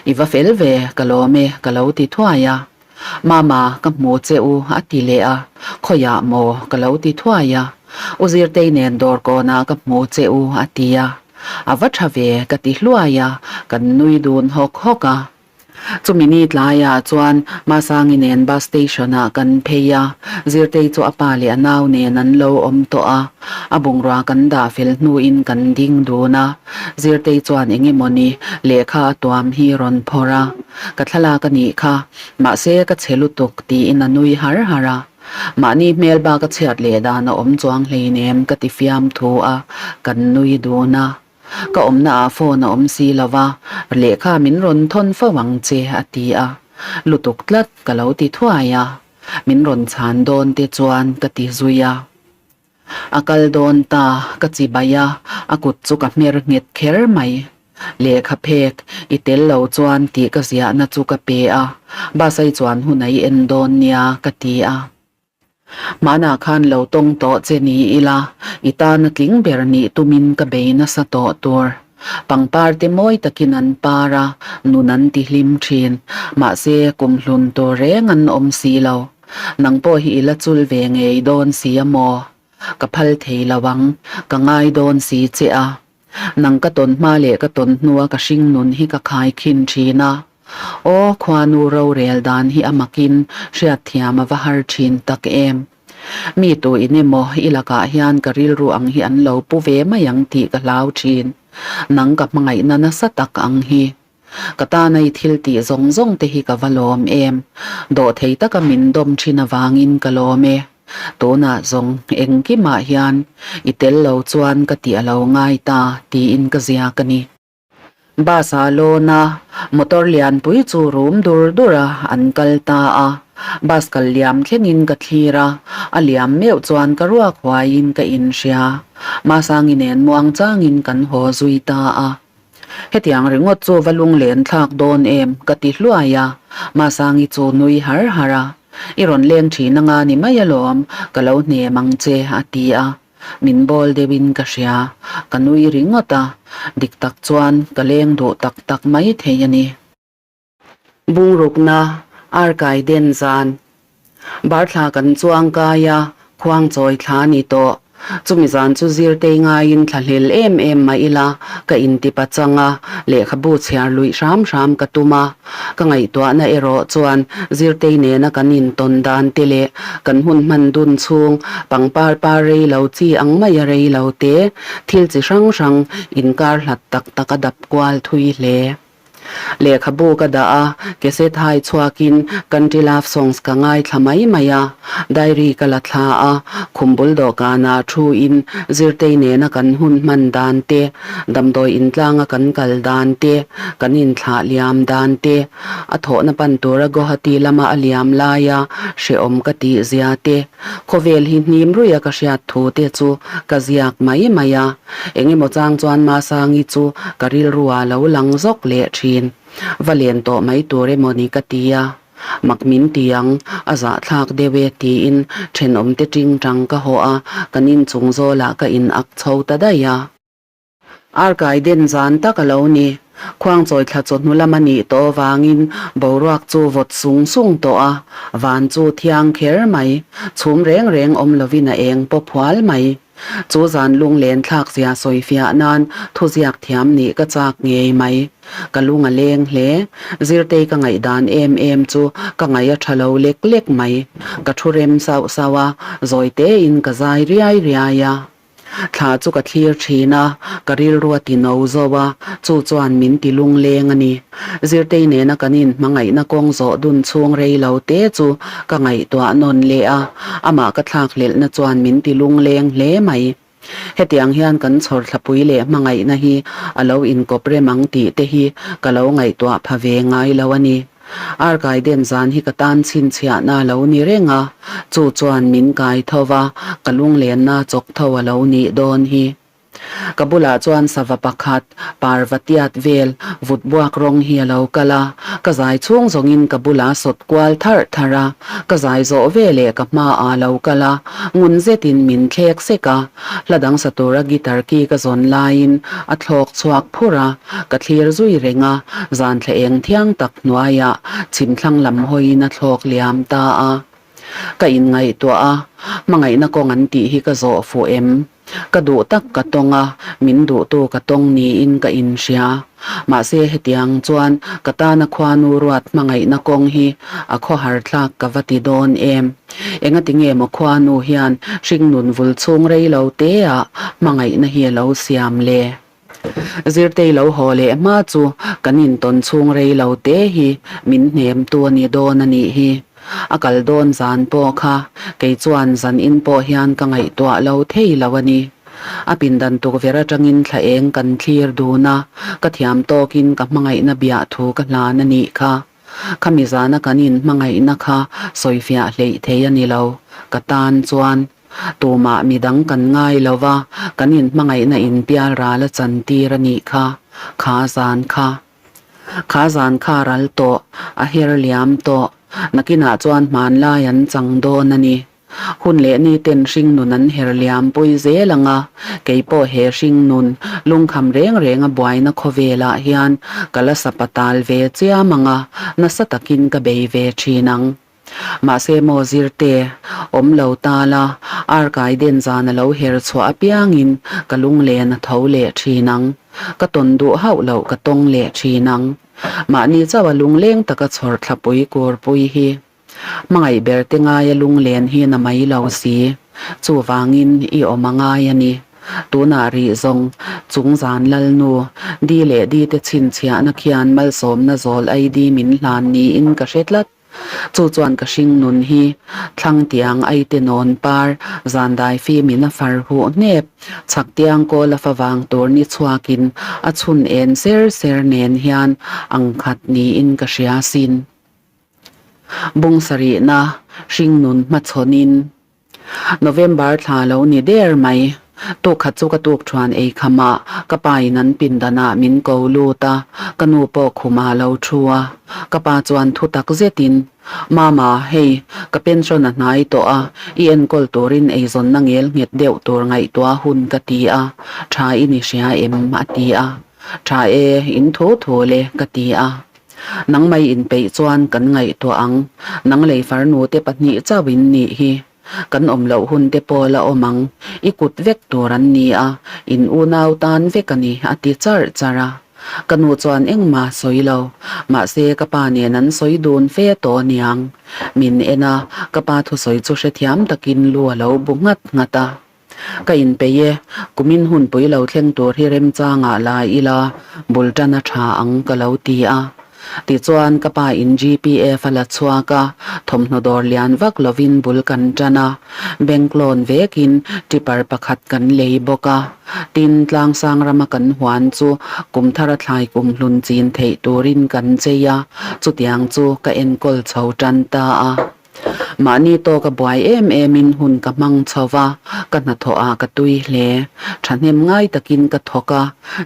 I va fel ve, ka lawm e, ka lo ti thuai a. Mama, ka hmu che u, a ti leh a. Khawiah maw? ka lo ti thuai a. U Zirtei nen dawr kawnah ka hmu che u, a ti a. A va tha ve, ka ti hluai a, kan nui dun hawk hawk a. Chumi ni tlaiah chuan Masangi nen bus station ah kan phei a, Zirtei chu a pa leh a nau nen an lo awm tawh a. A bungrua kan dah fel hnuin kan ding dun a, Zirtei chuan eng emawni lehkha a tuam hi rawn phawrh a. Ka thlalak a nih kha, mahse ka chhe lutuk tiin a nui har har a. Mahni hmel bak a chhiat leh dan a awm chuang hleinem ka ti fiam thu a, kan nui dun a. Ka awmna ah phone a awm si lo va, lehkha min rawn thawn fo ang che a ti a. Lutuk tlat ka lo ti thuai a, min rawn chhan dawn te chuan ka ti zui a. A kal dawn ta, ka chi bai a, a kut chu ka hmer nghet kher mai. Lehkha phek, i tel lo chuan tih ka ziahna chu ka pe a, bus ai chuan hun a i en dawn nia ka ti a. Hmanah khan lo tawng tawh che ni ila, i tana tling ber nih tumin ka bei nasa tawh tur. Pangpar te mawi takin an par a, nun an ti hlim thin. Mahse, kum hlun tur reng an awm si lo. Nang pawh hi i la chul ve ngei dawn si a maw? Ka phal thei lo ang, ka ngai dawn si che a. Nang ka tawn hma leh ka tawn hnua ka hring nun hi ka khai khin thin a. Aw, khuanu rorel dan hi a makin hriatthiam a va har thin tak em. Mi tu in emaw i lakah hian ka rilru ang hi an lo pu ve mai ang tih ka hlau thin. Nang ka hmangaihna nasa tak ang hi. Ka tana i thil tih zawng zawng te hi ka va lawm em. Dawhthei taka min dawm thin avangin ka lawm e. Tunah zawng engkimah hian i tel lo chuan ka tih a lo ngai ta tiin ka ziak a ni. Bus ah lawn a, motor lianpui chu rum dur dur a an kal ta a. Bus kal liam thlengin ka thlir a, a liam meuh chuan ka ruak huaiin ka inhria. Masangi nen muangchangin kan haw zui ta a. Hetiang ringawt chu va lunglen thlak dawn em? ka ti hluai a, Masangi chu nui har har a. I rawn leng thin anga ni mai alawm, ka lo hnem ang che a ti a. Min bawl deuhin ka hria, ka nui ringawt a, dik tak chuan ka leng duh tak tak mai thei a ni. Bungrukna, Arkai den zan. Barthla kan chuang kai a, khuang chawi thla ni tawh. Chumi zan chu zirtei ngaiin thla hlel em em mah ila ka inti pachang a, lehkhabu chhiar luih hram hram ka tum a. Ka ngaihtuahna erawh chuan zirtei nena kan intawn dan te leh kan hun hman dun chhung pangpar par rei lo chi ang maia rei lo te, thil chi hrang hrang inkar hlat tak tak a dap kual thui hle. Lehkhabu ka dah a, cassette hai chhuakin Country Love Songs ka ngaithla mai mai a, diary ka la thla a, khum bul dawhkanah thuin Zirtei nena kan hun hman dan te, damdawi intlanga kan kal dan te, kan inthlah liam dan te, a thawhna pan tura Guwahati lama a liam laia hrehawm ka tih zia te, khawvel hi hnim ruia ka hriat thu te chu ka ziak mai mai a. Engemaw chang chuan Masangi chu ka rilru ah lo lang zawk leh thin. Va len tawh mai tur emaw ni ka ti a. Mak min ti ang, a zahthlak deuh e tiin thenawmte tingtang ka hawh a, kan inchung zawlah ka in ak chho ta daih a. Arkai den zan tak a lo ni. Khuangchawi thla chawhnu lam a nih tawh avangin boruak chu vawt sung sung tawh a, van chu thiang kher mai, chhum reng reng awm lovin a eng pawp hual mai. Chu zan lunglen thlak zia sawi fiah nan thuziak thiam nih ka chak ngei mai. Ka lung a leng hle. Zirtei ka ngaihdan em em chu ka ngaih a tha lo lek lek mai. Ka thu rem sauh sauh a, zawi tein ka zai riai riai a. Thla chu ka thlir thin a, ka rilru a ti no zo a, chu chuan min ti lungleng a ni. Zirtei nena kan inhmangaihna kawng zawh dun chhung rei lo te chu ka ngaihtuah nawn leh a, amah ka thlak hlelhna chuan min ti lungleng hle mai. Hetiang hian kan chhawr thlapui leh hmangaihna hi a lo inkawp rem ang tih te hi ka lo ngaihtuah pha ve ngai lo a ni. Arkai den zan hi ka tan chhinchhiahna a lo ni reng a, chu chuan min kai tho va, ka lunglenna chawk tho a lo nih dawn hi. Ka bulah chuan sava pakhat, parva tiat vel, vut buak rawng hi a lo kal a. Ka zai chhung zawngin ka bulah sawt kual tharh tharh a. Ka zai zawh ve leh ka hmaah a lo kal a, ngun zetin min thlek sek a. Hla dang sa tura guitar ki ka zawn laiin a thlawk chhuak phur a, ka thlir zui reng a, zan thla eng thiang tak hnuaiah chhimthlang lam hawiin a thlawk liam ta a. Ka inngaihtuah a, hmangaihna kawng an tih hi ka zawh fuh em? Ka duh tak ka tawng a, min duhtu ka tawng niin ka inhria. Mahse hetiang chuan ka tana khuanu ruat hmangaihna kawng hi a khawhar thlak ka va ti dawn em? Engati nge maw khuanu hian hringnun vul chhung rei lo teah hmangaihna hi a lo siam le? Zirtei lo haw leh hma chu kan intawn chhung rei lo te hi min hnemtu a ni dawn a nih hi. A kal dawn zan pawh kha kei chuan zan in pawh hian ka ngaihtuah lo thei lo a ni. A pindan tukverh atangin thla eng kan thlir dun a, ka thiam tawkin ka hmangaihna biah thu ka hlan a nih kha. Khami zana kan inhmangaihna kha sawifiah hleih thei a ni lo, ka tan chuan. Tumah midang kan ngai lo va, kan inhmangaihna inpial ral a chantir a nih kha, kha zan kha. Kha zan kha ral tawh, a her liam tawh. Nakinah chuan hmanlai an chang dawn a ni. Hun leh ni ten hringnun an her liam pui zel ang a, kei pawh he hringnun lungkham reng reng a buaina khawvelah hian ka la sapatal ve chiam ang a, nasa takin ka bei ve thin ang. Mahse maw zirte, awm lo ta la, arkai den zan a lo her chhuah apiangin ka lunglen a tho leh thin ang. Ka tawn duh hauh loh ka tawng leh thin ang. Mahni chauh a lungleng taka chhawr thlapui kurpui hi. Hmangaih ber te ngaia lunglen hi na mai lo si. Chuvangin i awm a ngai a ni. Tunah rih zawng chung zan lalnu, di leh di te chhinchhiahna khian malsawmna zawl ai di min hlan niin ka hre tlat. Chu chuan ka hring nun hi thlang tiang ai te nawn par zan dai fim in a far huh hnep. Chhak tiang kawl a fa vang tur ni chhuakin a chhun en ser ser nen hian ang khat niin ka hria sin. Bung sarihna hring nun hmachhawnin November thla lo ni der mai. Tuk khat chu ka tuk thuan ei kham a, ka pa in an pindan ah min ko lut a, ka nu pawh khum ah lo thu a. Ka pa chuan thu tak zet in, Mama, hei, ka pension a hnai tawh a, i enkawl turin eizawnna ngel nghet deuh tur ngaihtuah hun ka ti a, tha i ni hria em? a ti a. Tha e, in thu thu le, ka ti a. Nang mai inpeih chuan kan ngaihtuah ang. Nang lei farnu te pahnih chauh in nih hi. Kan awm loh hun te pawh la awm ang. I kut vek tur an ni a, in unau tan vek a ni, a ti charh charh a. Ka nu chuan engmah sawi lo. Mahse ka pa nen an sawi dun fe tawh aniang. Min en a, ka pa thusawi chu hrethiam takin lu a lo bu nghat nghat a. Ka inpeih e, kumin hunpui lo thleng tur hi remchangah la ila bul tan a tha ang ka lo ti a. Tichuan ka pa in GPF a la chhuak a, thawmhnaw dawr lian vak lovin bul kan tan a, bank loan vekin tipper pakhat kan lei bawk a. Tin, tlangsang rama kan huan chu kum thara thlai kum hlun chin theih turin kan chei a, chutiang chu ka enkawl chho tan ta a. Mahni tawka buai em emin hun ka hmang chho va, ka hnathawh ah ka tui hle. Thahnem ngai takin ka thawk a,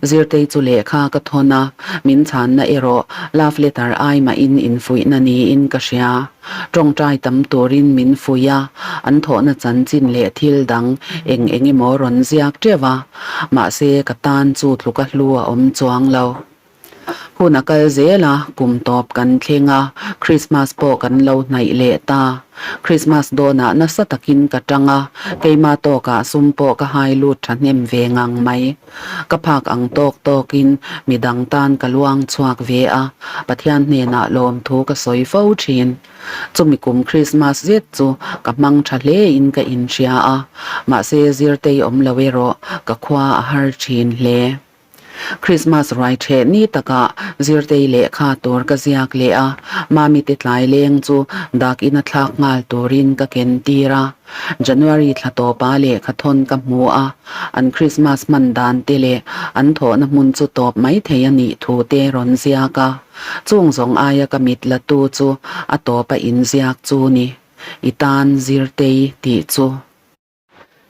Zirtei chu lehkha ka thawn a, min chhanna erawh love letter ai mahin infuihna niin ka hria. Tawngtai tam turin min fuih a, an thawhna chanchin leh thil dang eng eng emaw rawn ziak teuh a, mahse ka tan chu tluka hlu a awm chuang lo. Hun a kal zel a, kum tawp kan thleng a, Krismas pawh kan lo hnaih leh ta. Krismas dawnah nasa takin ka tang a, keima tawkah sum pawh ka hai lut thahnem ve ngang mai. Ka phak ang tawk tawkin midang tan ka luang chhuak ve a, Pathian hnenah lawmthu ka sawi fo thin. Chumi kum Krismas zet chu ka hmang tha hlein ka inhria a, mahse zirtei awm lo erawh ka khua a har thin hle. Christmas ruai ṭheh ni takah Zirtei lehkha tur ka ziak leh a, Mami te tlai leng chu dak ina thlak nghal turin ka ken tir a. January thla tawpa lehkha thawn ka hmu a, an Christmas hman dan te leh an thawhna hmun chu tawp mai thei a nih thu te rawn ziak a. Chung zawng aia ka mit la tu chu a tawpa inziak chu ni. I tan Zirtei tih chu.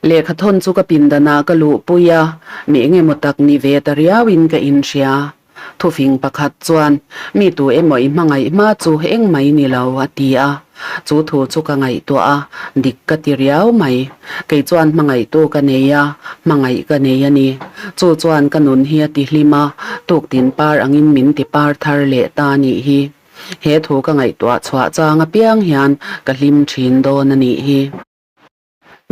Lehkha thawn chu ka pindanah ka luhpui a, mi engemaw tak ni ve ta riauin ka inhria. Thufing pakhat chuan, Mi tu emaw i hmangaih hma chu engmai ni lo, a ti a. Chu thu chu ka ngaihtuah a, dik ka ti riau mai. Kei chuan hmangaihtu ka nei a, hmangaih ka nei a ni. Chu chuan ka nun hi a ti hlim a, tuktin par angin min ti par thar leh ta a nih hi. He thu ka ngaihtuah chhuah chang apiang hian ka hlim thin dawn a nih hi.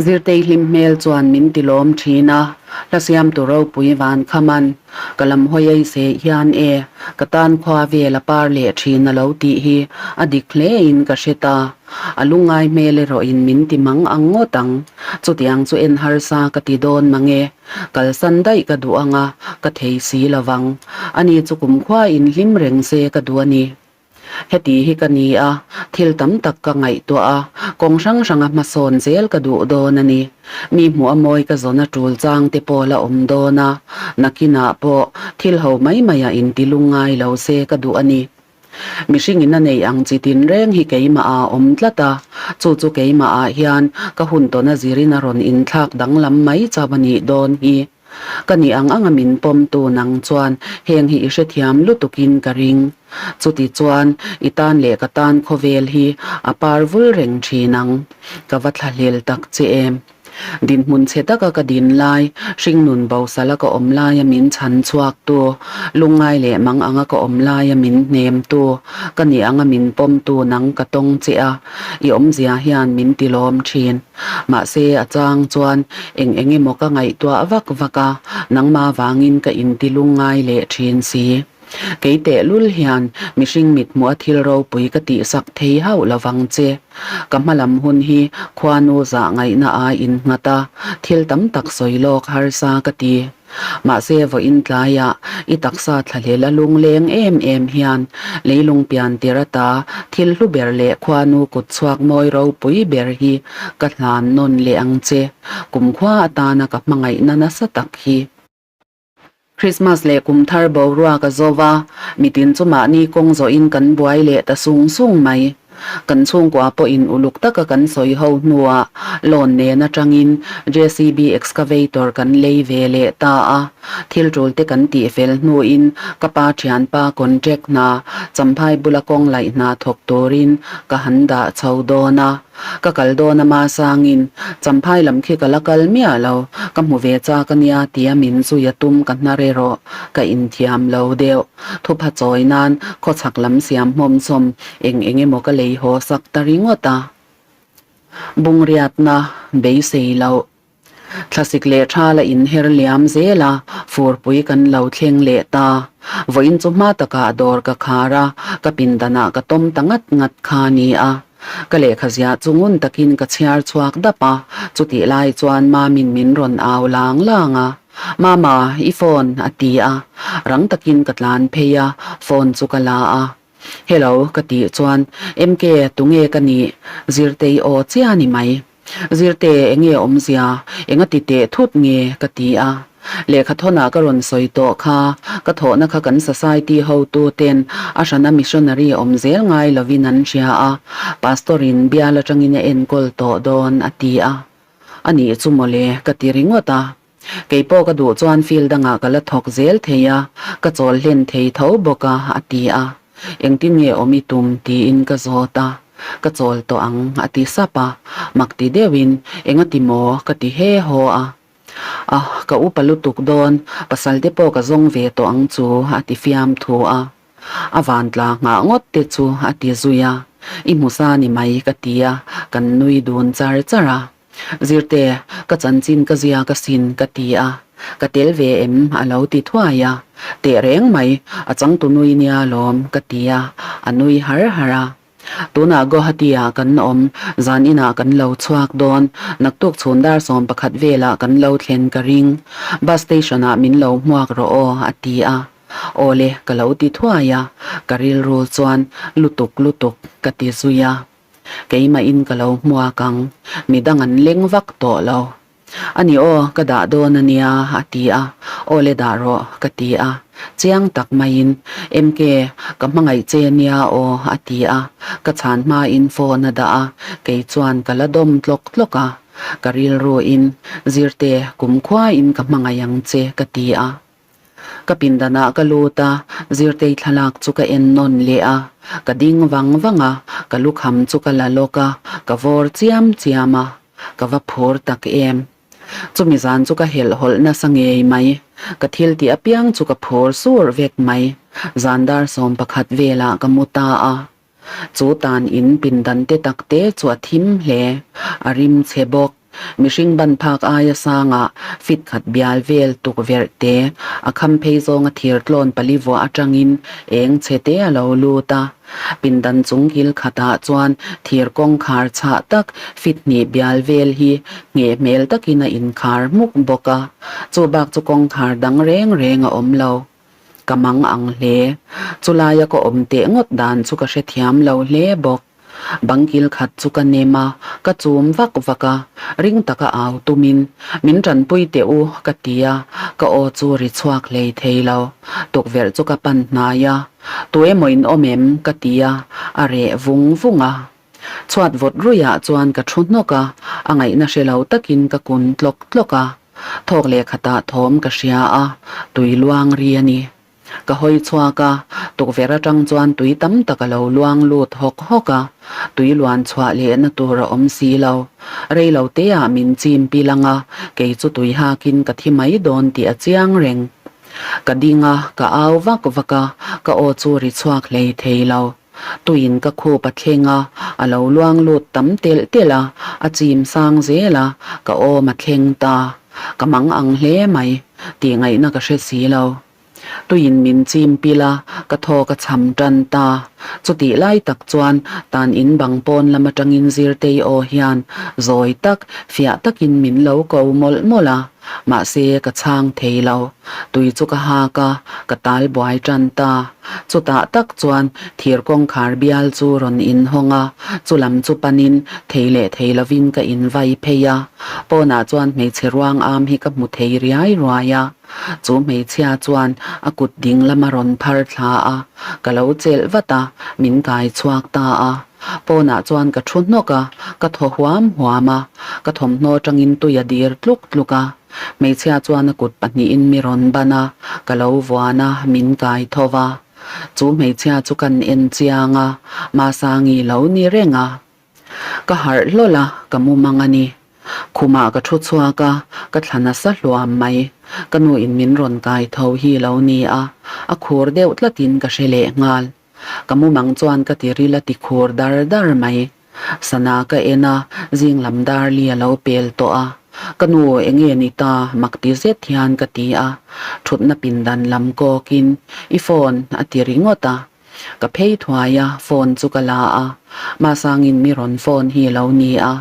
Zirtei hlim hmel chuan min ti lawm thin a, hla siamtu ropui van khaman ka lam hawi ei se hian e, ka tan khua vel a par leh thin a lo tih hi a dik hle in ka hre ta. A lungngai hmel erawh in min ti mang ang ngawt ang. Chutiang chu en harsa ka ti dawn mange, kalsan daih ka duh anga ka thei si lovang. Ani chu kumkhua in hlim reng se ka duh a ni. Heti hi ka ni a, thil tam tak ka ngaihtuah a, kawng hrang hranga hmasawn zel ka duh dawn a ni. Mi hmuh a mawi ka zawn a tul chang te pawh la awm dawn a, nakinah pawh thil ho mai maiah inti lungngai lo se ka duh a ni. Mihringin a neih ang chi tinreng hi keimah a awm tlat a, chu chu keimah ah hian ka hun tawn a zirin a rawn inthlak danglam mai chauh a nih dawn hi. Ka nih ang anga min pawmtu nang chuan heng hi i hrethiam lutukin ka ring. Chuti chuan i tan leh ka tan khawvel hi a par vul reng thin ang. Ka va thlahlel tak che em. Dinhmun chhe taka ka din lai, hringnun bosala ka awm laia min chhan chhuaktu, lungngai leh mang anga ka awm laia min hnemtu, ka nih anga min pawmtu nang ka tawng che a, i awmzia hian min tilawm thin. Mahse a chang chuan eng eng emaw ka ngaihtuah vak vak a, nangmah vangin ka inti lungngai leh thin si. Kei tehlul hian mihring mithmuh a thil ropui ka tihsak thei hauh lovang che. Ka hmalam hun hi khuanu zah ngaihna a innghat a, thil tam tak sawi lawk harsa ka ti. Mahse vawiin tlaiah i taksa thlahlel a lungleng em em hian leilung pian tir ata thil hlu ber leh khuanu kut chhuak mawi ropui ber hi ka hlan nawn leh ang che. Kumkhua atana ka hmangaihna nasa tak hi. Christmas leh kum thar boruak a zo va, mitin chu mahni kawng zawhin kan buai leh ta sung sung mai. Kan chhungkua pawhin uluk taka kan sawi ho hnuah loan nen atangin JCB excavator kan lei ve leh ta a. Thil tul te kan tih fel hnuin ka pa thianpa contract hna Champhai bula kawng laih hna thawk turin ka han dah chho dawn a. Ka kal dawn a Masangin Champhai lam khi ka la kal miah lo, ka hmu ve chak a nia tia min zui a tum ka hnar erawh ka inthiam lo deuh. Thupha chawi nan khawchhak lam siam hmawm sawm eng eng emaw ka lei haw sak ta ringawt a. Bungriatna beisei loh. Thlasik leh tha la inher liam zel a, furpui kan lo thleng leh ta. Vawiin chu hma takah dawr ka khar a, ka pindanah ka tawm ta ngat ngat kha a ni a. Ka lehkha ziah chu ngun takin ka chhiar chhuak dap a, chutih lai chuan Mamin min rawn au lang lang a. Mama, i phone, a ti a. Rang takin ka tlan phei a, phone chu ka la a. Hello, ka tih chuan, MK, tunge ka nih? Zirtei aw chiah a ni mai. Zirte, enge awmzia? Enga ti teh thut nge? ka ti a. Lehkha thawnah ka rawn sawi tawh kha, ka thawhna kha kan society hotu ten a hrana missionary awm zel ngai lovin an hria a, Pastor in bial atangin a enkawl tawh dawn a ti a. A nih chu mawle, ka ti ringawt a. Kei pawh ka duh chuan field dangah ka la thawk zel thei a, ka chawl hlen thei tho bawk a, a ti a. Engtin nge awm i tum? tiin ka zawt a. Ka chawl tawh ang, a ti sap a. Mak ti deuhin, Enga ti maw? ka ti he haw a. A, ka upa lutuk dawn, pasal te pawh ka zawng ve tawh ang chu, a ti fiam thu a. A van tla nghah ngawt te chu a ti zui a. I hmusa ni mai, ka ti a, kan nui dun char char a. Zirte, ka chanchin ka ziak asin ka ti a, ka tel ve em a lo ti thuai a, teh reng mai, a changtu nui nia lawm ka ti a, a nui har har a. Tunah Guwahati ah kan awm, zan inah kan lo chhuak dawn, naktuk chhun dar 11 velah kan lo thlen ka ring, bus station ah min lo hmuak rawh aw a ti a. Awle ka lo ti thuai a, ka rilru chuan lutuk lutuk ka ti zui a. Keimahin ka lo hmuak ang, midang an leng vak tawh lo. A ni aw, ka dah dawn a nia, a ti a. Aw le dah rawh, ka ti a. Chiang tak maiin, MK, ka hmangaih che nia aw, a ti a. Ka chhan hmain phone a dah a, kei chuan ka la dawm tlawk tlawk a. Ka rilruin, Zirte, kumkhuain ka hmangaih ang che, ka ti a. Ka pindanah ka lut a, Zirtei thlalak chu ka en nawn leh a. Ka ding vang vang a, ka lukham chu ka la lawk a, ka vawr chiam chiam a. Ka va phur tak em. Chumi zan chu ka helh hawlh nasa ngei mai. Ka thil tih apiang chu ka phur sur vek mai. Zan dar 11 velah ka mu ta a. Chu tan in pindan te tak te chu a thim hle. A rim chhe bawk. Mihring ban phak aia sangah fit khat bial vel tukverh te a kham phei zawnga thir tlawn pali vuah atangin eng chhe te a lo lut a. Pindan chung kil khatah chuan thir kawngkhar chhah tak fit hnih bial vel hi ngheh hmel takin a inkhar hmuk bawk a. Chu bak chu kawngkhar dang reng reng a awm lo. Ka mang ang hle. Chulaia ka awm teh ngawt dan chu ka hrethiam lo hle bawk. Bang kil khat chu ka nem a, ka chum vak vak a, ring taka au tumin, Min tanpui teh u, ka ti a, ka aw chu ri chhuak hlei thei lo. Tukverh chu ka pan hnai a, Tu emaw in awm em? ka ti a, a reh vung vung a. Chhuat vawt ruihah chuan ka thu hnawk a, a ngaihna hre lo takin ka kun tlawk tlawk a. Thawk leh khatah thawm ka hria a, tui luang ri a ni. Ka hawi chhuak a, tukverh atang chuan tui tam tak a lo luang lut hawk hawk a, tui luan chhuah lehna tur a awm si lo. Rei lo teah min chim pil ang a, kei chu tui hakin ka thi mai dawn tih a chiang reng. Ka ding a, ka au vak vak a, ka aw chu ri chhuak hlei thei lo. Tuiin ka khup a thleng a, a lo luang lut tam telh telh a, a chim sang zel a, ka awm a thleng ta. Ka mang ang hle mai, tih ngaihna ka hre si lo. Tuiin min chim pil a, ka thaw ka chham tan ta. Chutih lai tak chuan tan in bang pawn lam atangin Zirtei aw hian zawi tak, fiah takin min lo ko mawlh mawlh a. Mahse ka chhang thei lo. Tui chu ka hak a, ka tal buai tan ta. Chutah tak chuan thir kawngkhar bial chu rawn inhawng a, chu lam chu panin thei leh thei lovin ka invai phei a. Pawnah chuan hmeichhe ruang am hi ka hmu thei riai ruai a. Chu hmeichhia chuan a kut ding lam a rawn phar thla a, ka lo chelh vat a, min kai chhuak ta a. Pawnah chuan ka thu hnawk a, ka thaw huam huam a, ka thawmhnaw tangin tui a dir tluk tluk a. Hmeichhia chuan a kut pahnihin mi rawn ban a, ka lo vuan a, min kai tho va. Chu hmeichhia chu kan en chiang a, Masangi lo ni reng a. Ka harh hlawl a, ka mu mang a ni. Khumah ka thu chhuak a, ka thla nasa hluam mai. Ka nu in min rawn kai tho hi lo ni a, a khur deuh tlatin ka hre leh nghal. Ka mu mang chuan ka ti ril a ti khur dar dar mai. Sana ka en a, zing lam dar li a lo pel tawh a. Ka nu enge ni ta mak ti zet hian ka ti a, thutna pindan lam kawkin i phone a ti ringawt a. Ka phei thuai a, phone chu ka la a. Masangin mi rawn phone hi lo ni a.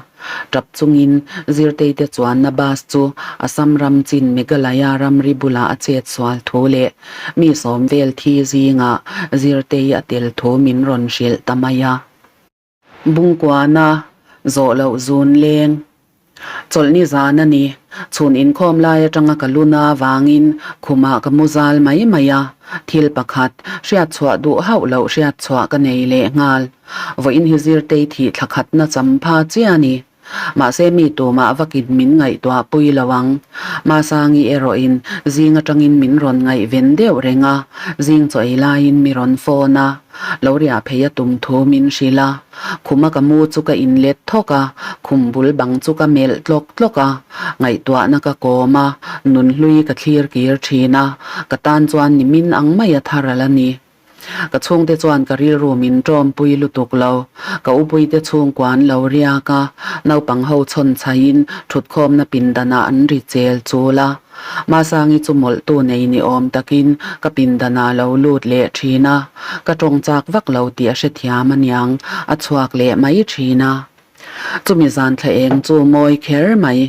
Tap chungin Zirtei te chuanna bus chu Assam ram chin Meghalaya ramri bulah a chet sual thu leh mi sawm vel thi zingah Zirtei a tel thu min rawn hrilh ta mai a. Bungkuana zawh loh zun leng. Chawlhni zan a ni. Chhun inkhawm lai atanga ka luna vangin khumah ka mu zal mai mai a. Thil pakhat, hriatchhuah duh hauh loh hriatchhuah ka nei leh nghal. Vawiin hi Zirtei thih thla khatna champha chiah a ni. Mahse mi tumah vakin min ngaihtuah pui lo ang. Masangi erawhin zing atangin min rawn ngaihven deuh reng a, zing chaw ei laiin mi rawn phone a. Lo riah phei a tum thu min hrilh a, khuma ka mu chu ka inlet thawk a, khum bul bang chu ka melh tlawk tlawk a, ngaihtuahna ka kawm a, nunhlui ka thlir kir thin a, ka tan chuan nimin ang mai a thar a la ni. Ka chhungte chuan ka rilru min tawmpui lutuk lo, ka upuite chhungkua an lo riak a, naupang ho chhawn chhaiin thutkhawmna pindanah an ri chel chul a. Masangi chu mawlhtu nei ni awm takin ka pindanah lo lut leh thin a, ka tawng chak vak lo tih a hrethiam aniang, a chhuak leh mai thin a. Chumi zan thla eng chu mawi kher mai,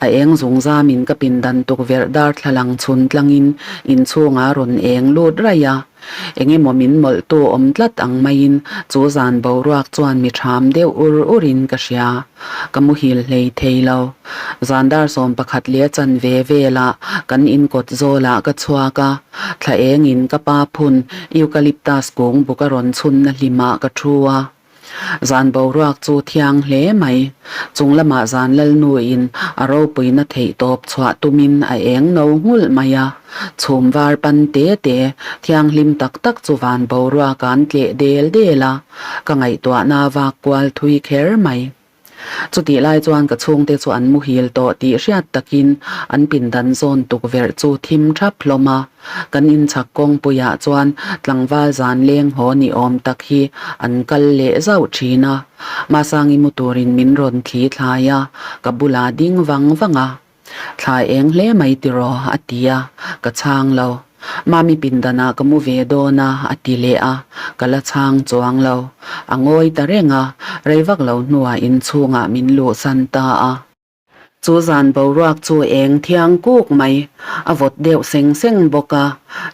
a eng zungzamin ka pindan tukverh darthlalang chhun tlangin inchhungah rawn eng lut raih a. Eng emaw min mawlhtu awm tlat ang maiin chu zan boruak chuan mi ṭham deuh ur urin ka hria. Ka muhil hlei thei lo. Zan dar 11 leh chan ve velah kan inkawt zawlah ka chhuak a, thla engin ka pa phun eucalyptus kung buk a rawn chhunna hlimah ka thu a. Zan boruak chu thiang hle mai. Chung lamah zan lalnuin a ropuina theih tawp chhuah tumin a eng no nghulh mai a. Chhum var pan te te, thianghlim tak tak chu van boruak an tleh del del a, ka ngaihtuahna vak kual thui kher mai. Chutih lai chuan ka chhungte chu an muhil tawh tih hriat takin an pindan zawn tukverh chu thim thap hlawm a. Kan inchhak kawngpuiah chuan tlangval zan leng haw ni awm tak hi an kal leh zauh thin a. Masangi mu turin min rawn thli thlai a, ka bulah ding vang vang a. Thla eng hle mai tiraw? a ti a, ka chhang lo. Mami pindanah ka mu ve dawn a, a ti leh a, ka la chhang chuang lo. A ngawi ta reng a, rei vak lo hnuah inchhungah min luhsan ta a. Chu zan boruak chu eng thiang kuk mai, a vawt deuh seng seng bawk a.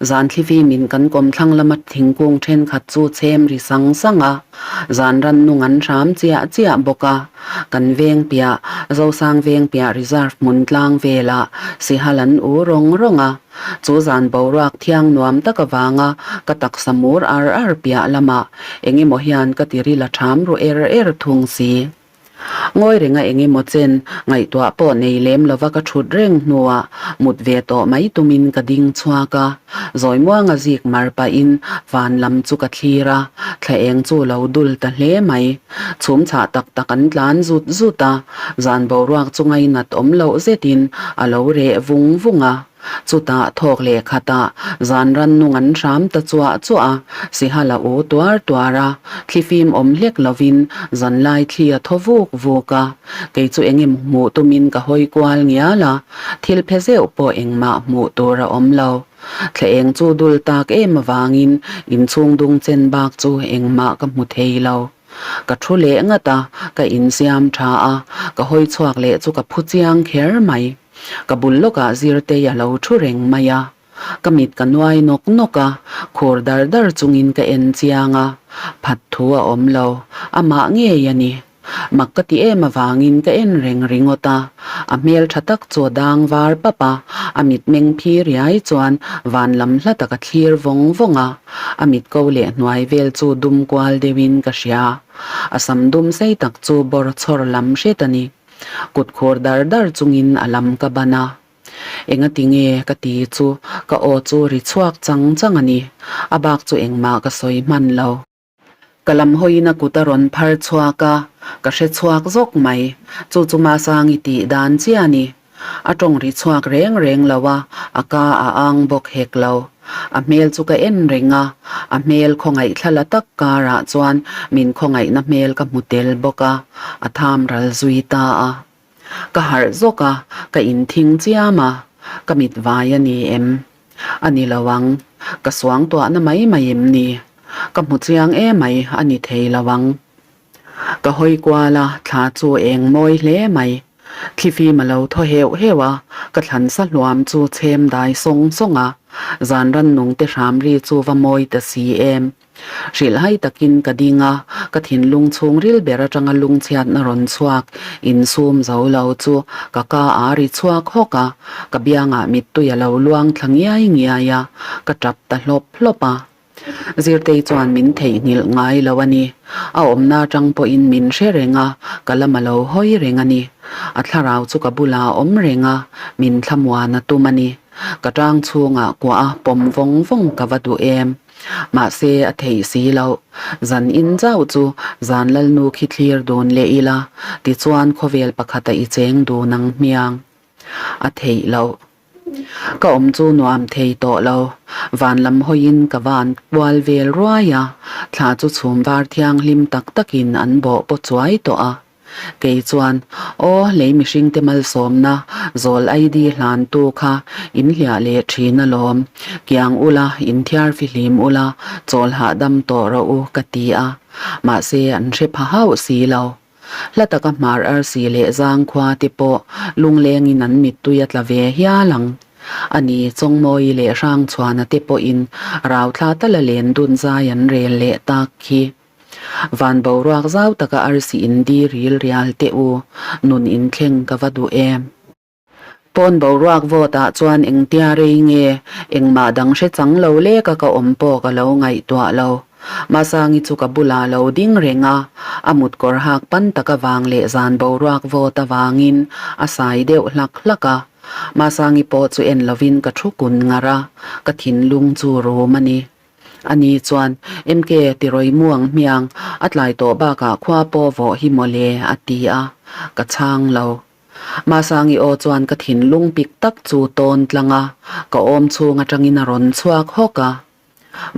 Zan thlifimin kan kawmthlang lama thingkung thenkhat chu chhem ri sang sang a, zan rannung an hram chiah chiah bawk a. Kan veng piah, Zosang veng piah reserve hmun tlang velah sihal an u rawng rawng a. Chu zan boruak thiang nuam tak avanga ka taksa mur ar ar piah lamah eng emaw hian ka tiril a ṭham ru er er thung si. Ngawi renga eng emaw chen ngaihtuah pawh nei lem lova ka thut reng hnuah mut ve tawh mai tumin ka ding chhuak a. Zawi muanga zik mar pahin van lam chu ka thlir a, thla eng chu lo dul ta hle mai. Chhum chhah tak tak an tlan zut zut a, zan boruak chu ngainat awm loh zetin a lo reh vung vung a. Chutah thawk leh khatah zan rannung an hram ta chuah chuah a, Sihala u tuar tuar a, thlifim awm hlek lovin zanlai thli a thaw vuk vuk a. Kei chu eng emaw hmuh tumin ka hawi kual ngial a, thil phe zeuh pawh engmah hmuh tur a awm lo. Thla eng chu dul tak em avangin inchhung dung chen bak chu engmah ka hmu thei lo. Ka thu leh ngat a, ka insiam tha a, ka hawi chhuak leh chu ka phu chiang kher mai. Ka bul lawkah Zirtei a lo thu reng mai a. Ka mit ka nuai nawk nawk a, khur dar dar chungin ka en chiang a, phat thu a awm lo, amah ngei a ni. Mak ka ti em avangin ka en reng ringawt a, a hmel tha tak chu a dang var pap a, a mitmeng phi riai chuan van lam hla tak a thlir vawng vawng a, a mit ko leh hnuai vel chu dum kual deuhin ka hria. A sam dum sei tak chu bawr chhawr lam hret a ni. Kut khur dar dar chungin a lam ka ban a. Engati nge ka ti chu ka aw chu ri chhuak chang chang a ni. A bak chu engmah ka sawi hman lo. Ka lam hawiin a kut a rawn phar chhuak a, ka hre chhuak zawk mai. Chu chu Masangi tih dan chiah a ni. A tawng ri chhuak reng reng lo a, a ka a ang bawk hek lo. A hmel chu ka en reng a, a hmel khawngaih thla la tak karah chuan min khawngaihna hmel ka hmu tel bawk a, a tham ral zui ta a. Ka harh zawk a, ka inthing chiam a, ka mit vai a ni em? A ni lo ang, ka suangtuahna mai mai em ni? Ka hmu chiang emai a ni thei lo ang. Ka hawi kual a, thla chu eng mawi hle mai. Thlifim a lo thaw heuh heuh a, ka thlan sa hluam chu chhem dai sawng sawng a, zan rannung te hram ri chu va mawi ta si em. Hrilhhai takin ka ding a, ka thinlung chhungril ber atanga lungchhiatna rawn chhuak insum zo lo chu ka ka a ri chhuak hawk a, ka biangah mittui a lo luang thla ngiai ngiai a, ka tap ta hlawp hlawp a. Zirtei chuan min theihnghilh ngai lo a ni. A awmna atang pawhin min hre reng a, ka lam a lo hawi reng a ni. A thlarau chu ka bulah a awm reng a, min thlamuan a tum a ni. Ka tang chhungah kuah a pawm vawng vawng ka va duh em. Mahse a theih si loh. Zan in chauh chu zan lalnu khi thlir dun leh ila, tichuan khawvel pakhata i cheng dun ang hmiang. A theih loh. Ka awm chu nuam thei tawh lo. Van lam hawiin ka van kual vel ruai a, thla chu chhum var thianghlim tak takin an bawh paw chuai tawh a. Kei chuan, Aw, lei mihringte malsawmna, zawl ID hlantu kha in hliah leh thin alawm. Kiang ula, in thiar fihlim ula, chawl hahdam tawh rawh u, ka ti a. Mahse, an hre pha hauh si lo. Hla taka hmar arsi leh zangkhua te pawh lunglengin an mittui a tla ve hial ang. Ani, Chawngmawi leh Hrangchhuana te pawhin rauthla tala len dun zai an rel leh tak khi. Van boruak zau taka arsi in di ril rial teh u, nun inthleng ka va duh em. Pawn boruak vawt ah chuan engtia rei nge engmah dang hre chang lo leka ka awm pawh ka lo ngaihtuah lo. Masangi chu ka bulah lo ding reng a, a mutkawr hak pan tak avang leh zan boruak vawt avangin a sai deuh hlak hlak a. Masangi pawh chu en lovin ka thu kun ngar a, ka thinlung chu rum a ni. Ani chuan, MK, ti rawi mu ang hmiang, a tlai tawh bakah khua pawh vawh hi mawle, a ti a, ka chhang lo. Masangi aw chuan ka thinlung pik tak chu tawn tlang a, ka awm chhung atangin a rawn chhuak hawk a.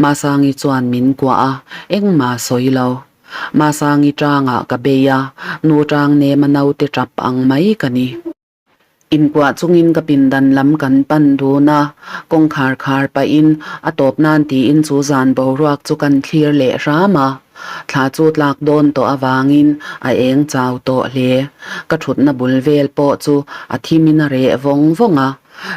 Masangi chuan min kuah a, engmah sawi lo. Masangi tangah ka bei a, nu tang nema naute tap ang mai ka ni. Inkuah chungin ka pindan lam kan pan dun a, kawngkhar khar pahin a tawp nan tiin chu zan boruak chu kan thlir leh hram a. Thla chu tlak dawn tawh avangin a eng chau tawh hle. Ka thutna bul vel pawh chu a thimin a reh vawng vawng a.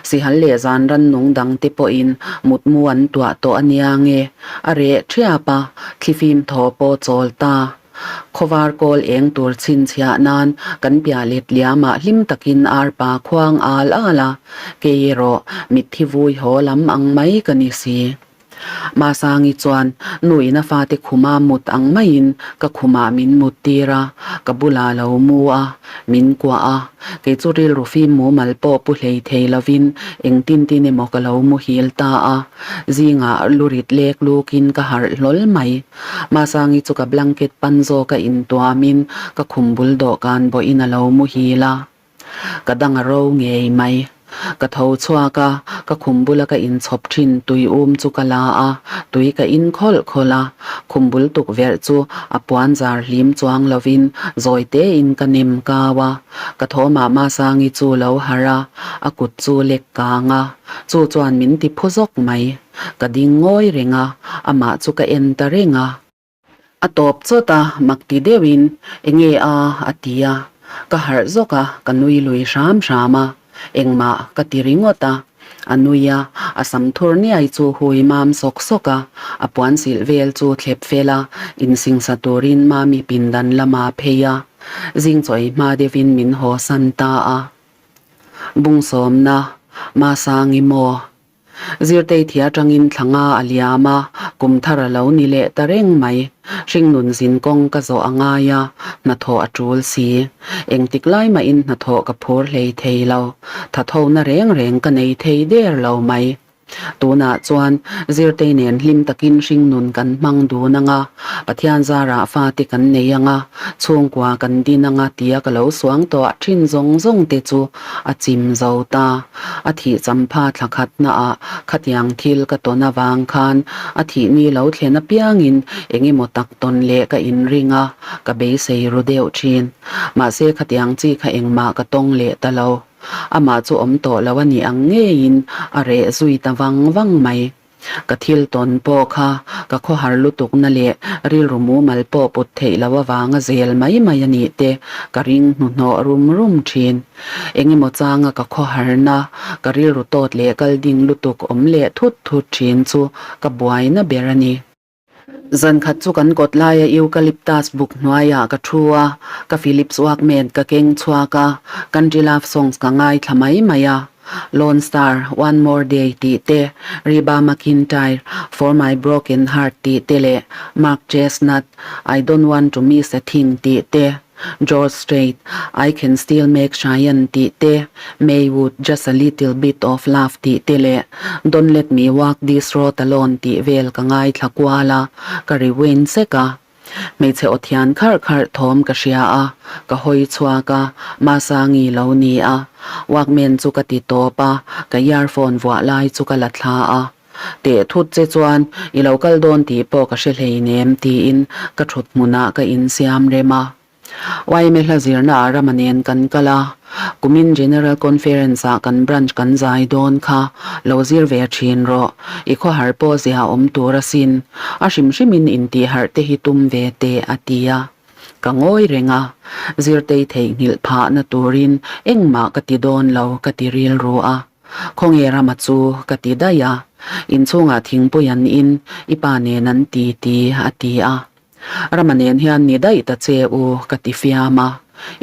Sihal leh zan rannung dang te pawhin mutmu an tuah tawh a nia nge a reh thiap a, thlifim thaw pawh chawl ta. Khawvar kawl eng tur chhinchhiah nan kan piah let liamah hlim takin arpa khuang al al a, kei erawh mitthi vui haw lam ang mai ka ni si. Masangi chuan nu in a fate khuma mut ang maiin ka khumah min mut tir a, ka bulah lo mu a, min kuah a, kei chu rilru fim mumal pawh pu hlei thei lovin engtin tin emaw ka lo muhil ta a, zingah lurit lek lukin ka harh hlawl mai. Masangi chu ka blanket pan zawk a intuamin ka khum bul dawhkan bawhin a lo muhil a. Ka dang a ro ngei mai. Ka tho chhuak a, ka khum bula ka inchhawp thin tui um chu ka la a, tui ka in khawlh khawlh a. Khum bul tukverh chu a puan zar hlim chuang lovin zawi tein ka nem kau a. Ka thawmah Masangi chu lo harh a, a kut chu lek kang a. Chu chuan min ti phu zawk mai. Ka ding ngawi reng a, amah chu ka en ta reng a. A tawp chawt a, mak ti deuhin, Enge a? a ti a. Ka harh zawk a, ka nui lui hram hram a. Engmah ka ti ringawt a. A nui a, a sam thur niai chu hui mam sawk sawk a, a puan silh vel chu thlep fel a, insingsa turin Mami pindan lama phei a. Zing chaw ei hma deuhin min haw san ta a. Bungsawmna, Masangi maw? Zirtei thia atangin thla nga a liam a, kum thar a lo ni leh ta reng mai. Hringnun zin kawng ka zawh a ngai a, hnathawh a tul si. Engtik lai mahin hnathawh ka phur hlei thei lo. Thathona reng reng ka nei thei der lo mai. Tunah chuan Zirtei nen hlim takin hringnun kan hmang dun ang a, Pathian zarah fate kan nei ang a, chhungkua kan din ang a tia ka lo suang tawh thin zawng zawng te chu a chim zo ta. A thih champha thla khatnaah khatiang thil ka tawn avang khan a thih ni lo thlen apiangin eng emaw tak tawn leh ka inring a, ka beisei ru deuh thin. Mahse khatiang chi kha engmah ka tawng leh ta lo. Amah chu awm tawh lo a nih ang ngeiin a reh zui ta vang vang mai. Ka thil tawn pawh kha ka khawhar lutukna leh rilru mumal pawh put theih loh avanga zel mai mai a nih te ka ring hnuhnawh rum rum thin. Engemaw changa ka khawharna, ka rilru tawt leh kal ding lutuk awm leh thut thut thin chu ka buaina ber a ni. Zan khat chu kan kawt laia eucalyptus buk hnuaiah ka thu a, ka Philips Walkman ka keng chhuak a, country love songs ka ngaithla mai mai a. Lone Star, One More Day tih te, Reba McEntire, For My Broken Heart tih te leh Mark Chesnutt, I Don't Want to Miss a Thing tih te. George Strait, I Can Still Make Cheyenne tih te, Maywood, Just a Little Bit of Love tih te leh Don't Let Me Walk This Road Alone tih vel ka ngaithla kual a, ka rewind sek a. Hmeichhe aw thian kharh kharh thawm ka hria a, ka hawi chhuak a, Masangi lo ni a. Walkman chu ka ti tawp a, ka earphone vuah lai chu ka la thla a. Teh thut che chuan i lo kal dawn tih pawh ka hre hleinem tiin ka thut hmunah ka insiam rem a. YMA hla zirna ah Rama nen kan kal a, kumin General Conference ah kan branch kan zai dawn kha lo zir ve thin rawh, i khawhar pawh zia awm tur asin, a hrim hrimin intihharh te hi tum ve teh a ti a. Ka ngawi reng a, zirtei theihnghilh phahna turin engmah ka ti dawn lo ka ti rilru a. Khawnge Rama chu ka ti daih a, inchhungah thingpui an in, i pa nen an ti ti a ti a. Rama nen hian ni daih ta che u ka ti fiam a,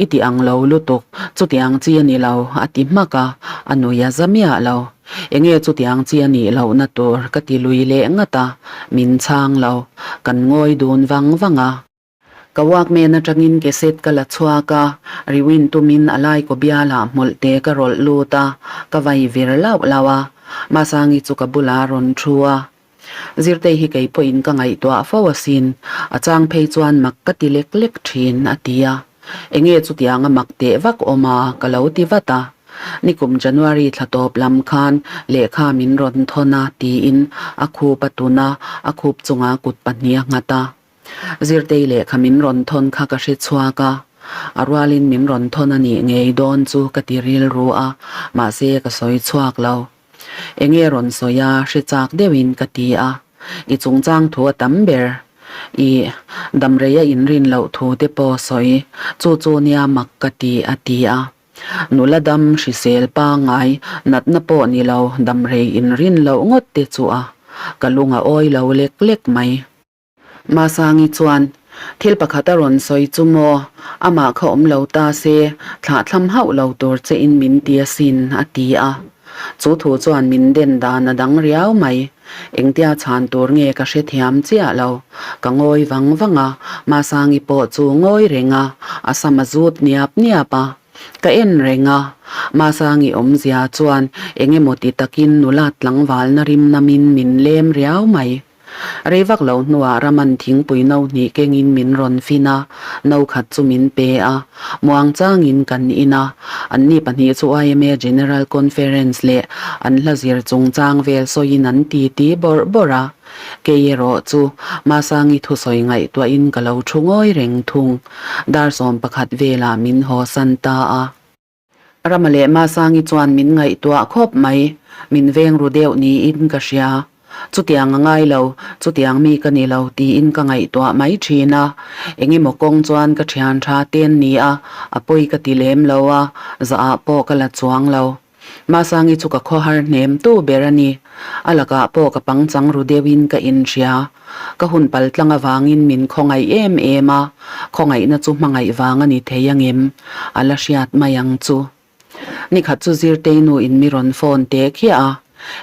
i ti ang lo lutuk, chutiang chi a ni lo a ti hmak a, a nui a za miah lo. Enge chutiang chi a nih lohna tur ka ti lui leh ngat a, min chhang lo, kan ngawi dun vang vang a. Ka Walkman atangin cassette ka la chhuak a, rewind tumin a lai kaw bialah hmawlh te ka rawlh lut a, ka vai vir lauh lauh a. Masangi chu ka bulah a rawn thu a. Zirtei hi kei pawhin ka ngaihtuah fo asin, a chang phei chuan mak ka ti lek lek thin, a ti a. Enge chutianga mak teh vak awm a, ka lo ti vat a. Nikum January thla tawp lam khan lehkha min rawn thawn a, tiin a khup a tun a, a khup chungah kut pahnih a nghat a. Zirtei lehkha min rawn thawn kha ka hre chhuak a, a rualin min rawn thawn a nih ngei dawn chu ka ti rilru a, mahse ka sawi chhuak lo. Enge rawn sawi a, hre chak deuhin ka ti a, i chungchang thu a tam ber. I damreia inrin loh thu te pawh sawi, chu chu nia mak ka ti a ti a. Nula dam hrisel pangngai natna pawh ni lo damrei inrin loh ngawt te chu a, ka lung a awi lo lek lek mai. Masangi chuan, Thil pakhat a rawn sawi chu maw, amah kha awm lo ta se, thlahthlam hauh lo tur che in min ti asin, a ti a. Chu thu chuan min den dan a dang riau mai. Engtia chhan tur nge ka hrethiam chiah lo. Ka ngawi vang vang a, Masangi pawh chu ngawi reng a, a sam a zut niap niap a. Ka en reng a, Masangi awmzia chuan eng emaw ti takin nula tlangvalna rim namin min lem riau mai. Rei vak lo hnuah Raman thingpui no hnih kengin min rawn fin a, no khat chu min pe a, muang changin kan in a. Anni pahnih chu YMA General Conference leh an hla zir chungchang vel sawiin an titi bawrh bawrh a. Kei erawh chu Masangi thusawi ngaihtuahin ka lo thu ngawi reng thung. Dar 11 velah min haw san ta a. Rama leh Masangi chuan min ngaihtuah khawp mai, min veng ru deuh niin ka hria. Chutiang a ngai lo, chutiang mi ka ni lo tiin ka ngaihtuah mai thin a. Eng emaw kawng chuan ka thian tha ten ni a, a pawi ka ti lem lo a, zah ah pawh ka la chuang lo. Masangi chu ka khawhar hnem tu ber a ni. A lakah pawh ka pangchang ru deuhin ka inhria. Ka hun pal tlang avangin min khawngaih em em a, khawngaihna chu hmangaih vang a ni thei angem? A la hriat mai ang chu. Nikhat chu Zirtei nu in mi rawn phone teh khiah a,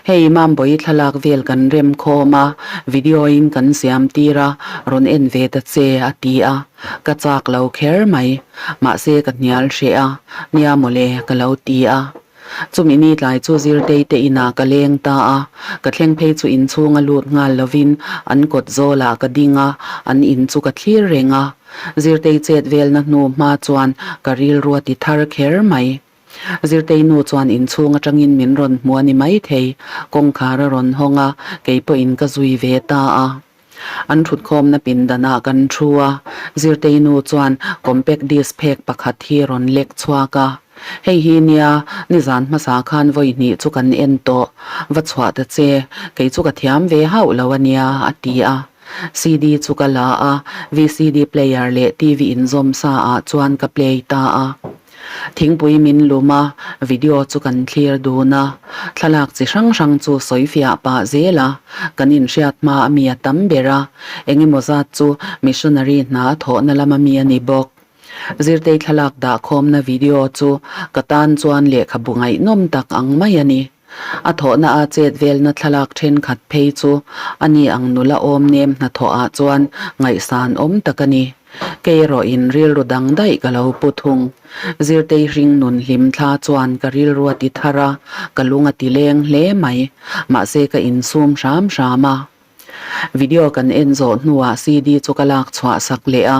Hei Mambawi thlalak vel kan rem khawm a, video in kan siam tir a, rawn en ve ta che a ti a, ka chak lo kher mai. Mahse ka hnial hreh a, nia mawle ka lo ti a. Chumi ni tlai chu Zirtei te inah ka leng ta a, ka thleng phei chu inchhung a lut nghal lovin an kawt zawlah ka ding a, an in chu ka thlir reng a. Zirtei chet velna hnu hma chuan ka rilru a ti thar kher mai. Zirtei nu chuan inchhung atangin min rawn hmu a ni maithei, kawngkhar a rawn hawng a, kei pawhin ka zui ve ta a. An thutkhawmna pindanah kan thu a, Zirtei nu chuan compact disc phek pakhat hi rawn lek chhuak a. Hei hi nia, nizan hmasa khan vawi hnih chu kan en tawh, va chhuah ta che, kei chu ka thiam ve hauh lo a nia, a ti a. CD chu ka la a, VCD player leh TV inzawm sa ah chuan ka play ta a. Thingpui min lum a, video chu kan thlir dun a. Thlalak chi hrang hrang chu sawi fiah pah zel a, kan inhriat hma a mi a tam ber a, eng emaw zat chu missionary hna a thawhna lama mi a ni bawk. Zirtei thlalak dah khawmna video chu ka tan chuan lehkhabu ngaihnawm tak ang mai a ni. A thawhna a chet velna thlalak thenkhat phei chu a ni ang nula awm nem hnathawh ah chuan ngaihsan awm tak a ni. Kei erawh in rilru dang daih ka lo pu thung. Zirtei hring nun hlim thla chuan ka rilru a ti thar a, ka lung a ti leng hle mai. Mahse ka insum hram hram a. Video kan en zawh hnuah CD chu ka lak chhuah sak leh a,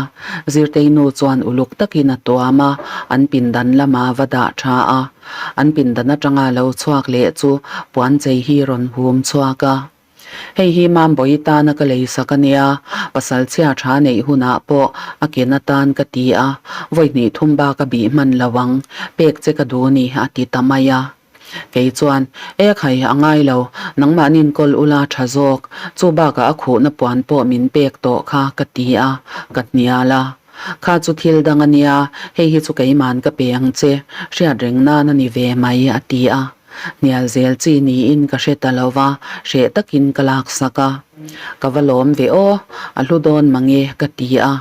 Zirtei nu chuan uluk takin a tuam a, an pindan lama va dah tha a. An pindan atanga lo chhuak leh chu puan chei hi rawn hum chhuak a. Hei hi Mambawi tana ka lei sak a nia, pasal chhia tha neih hunah pawh a ken atan ka ti a, vawi hnih thum bak a bih hman lo ang, pek che ka duh ni a ti ta mai a. Kei chuan, E khai, a ngai lo, nangmahni'n kawl ula tha zawk, chu bakah a khuhna puan pawh min pek tawh kha ka ti a, ka hnial a. Kha chu thil dang a nia, hei hi chu keima'n ka pe ang che, hriat reng nan a ni ve mai, a ti a. Hnial zel chi niin ka hre ta lo va, hreh takin ka laksak a. Ka va lawm ve aw, a hlu dawn mange ka ti a.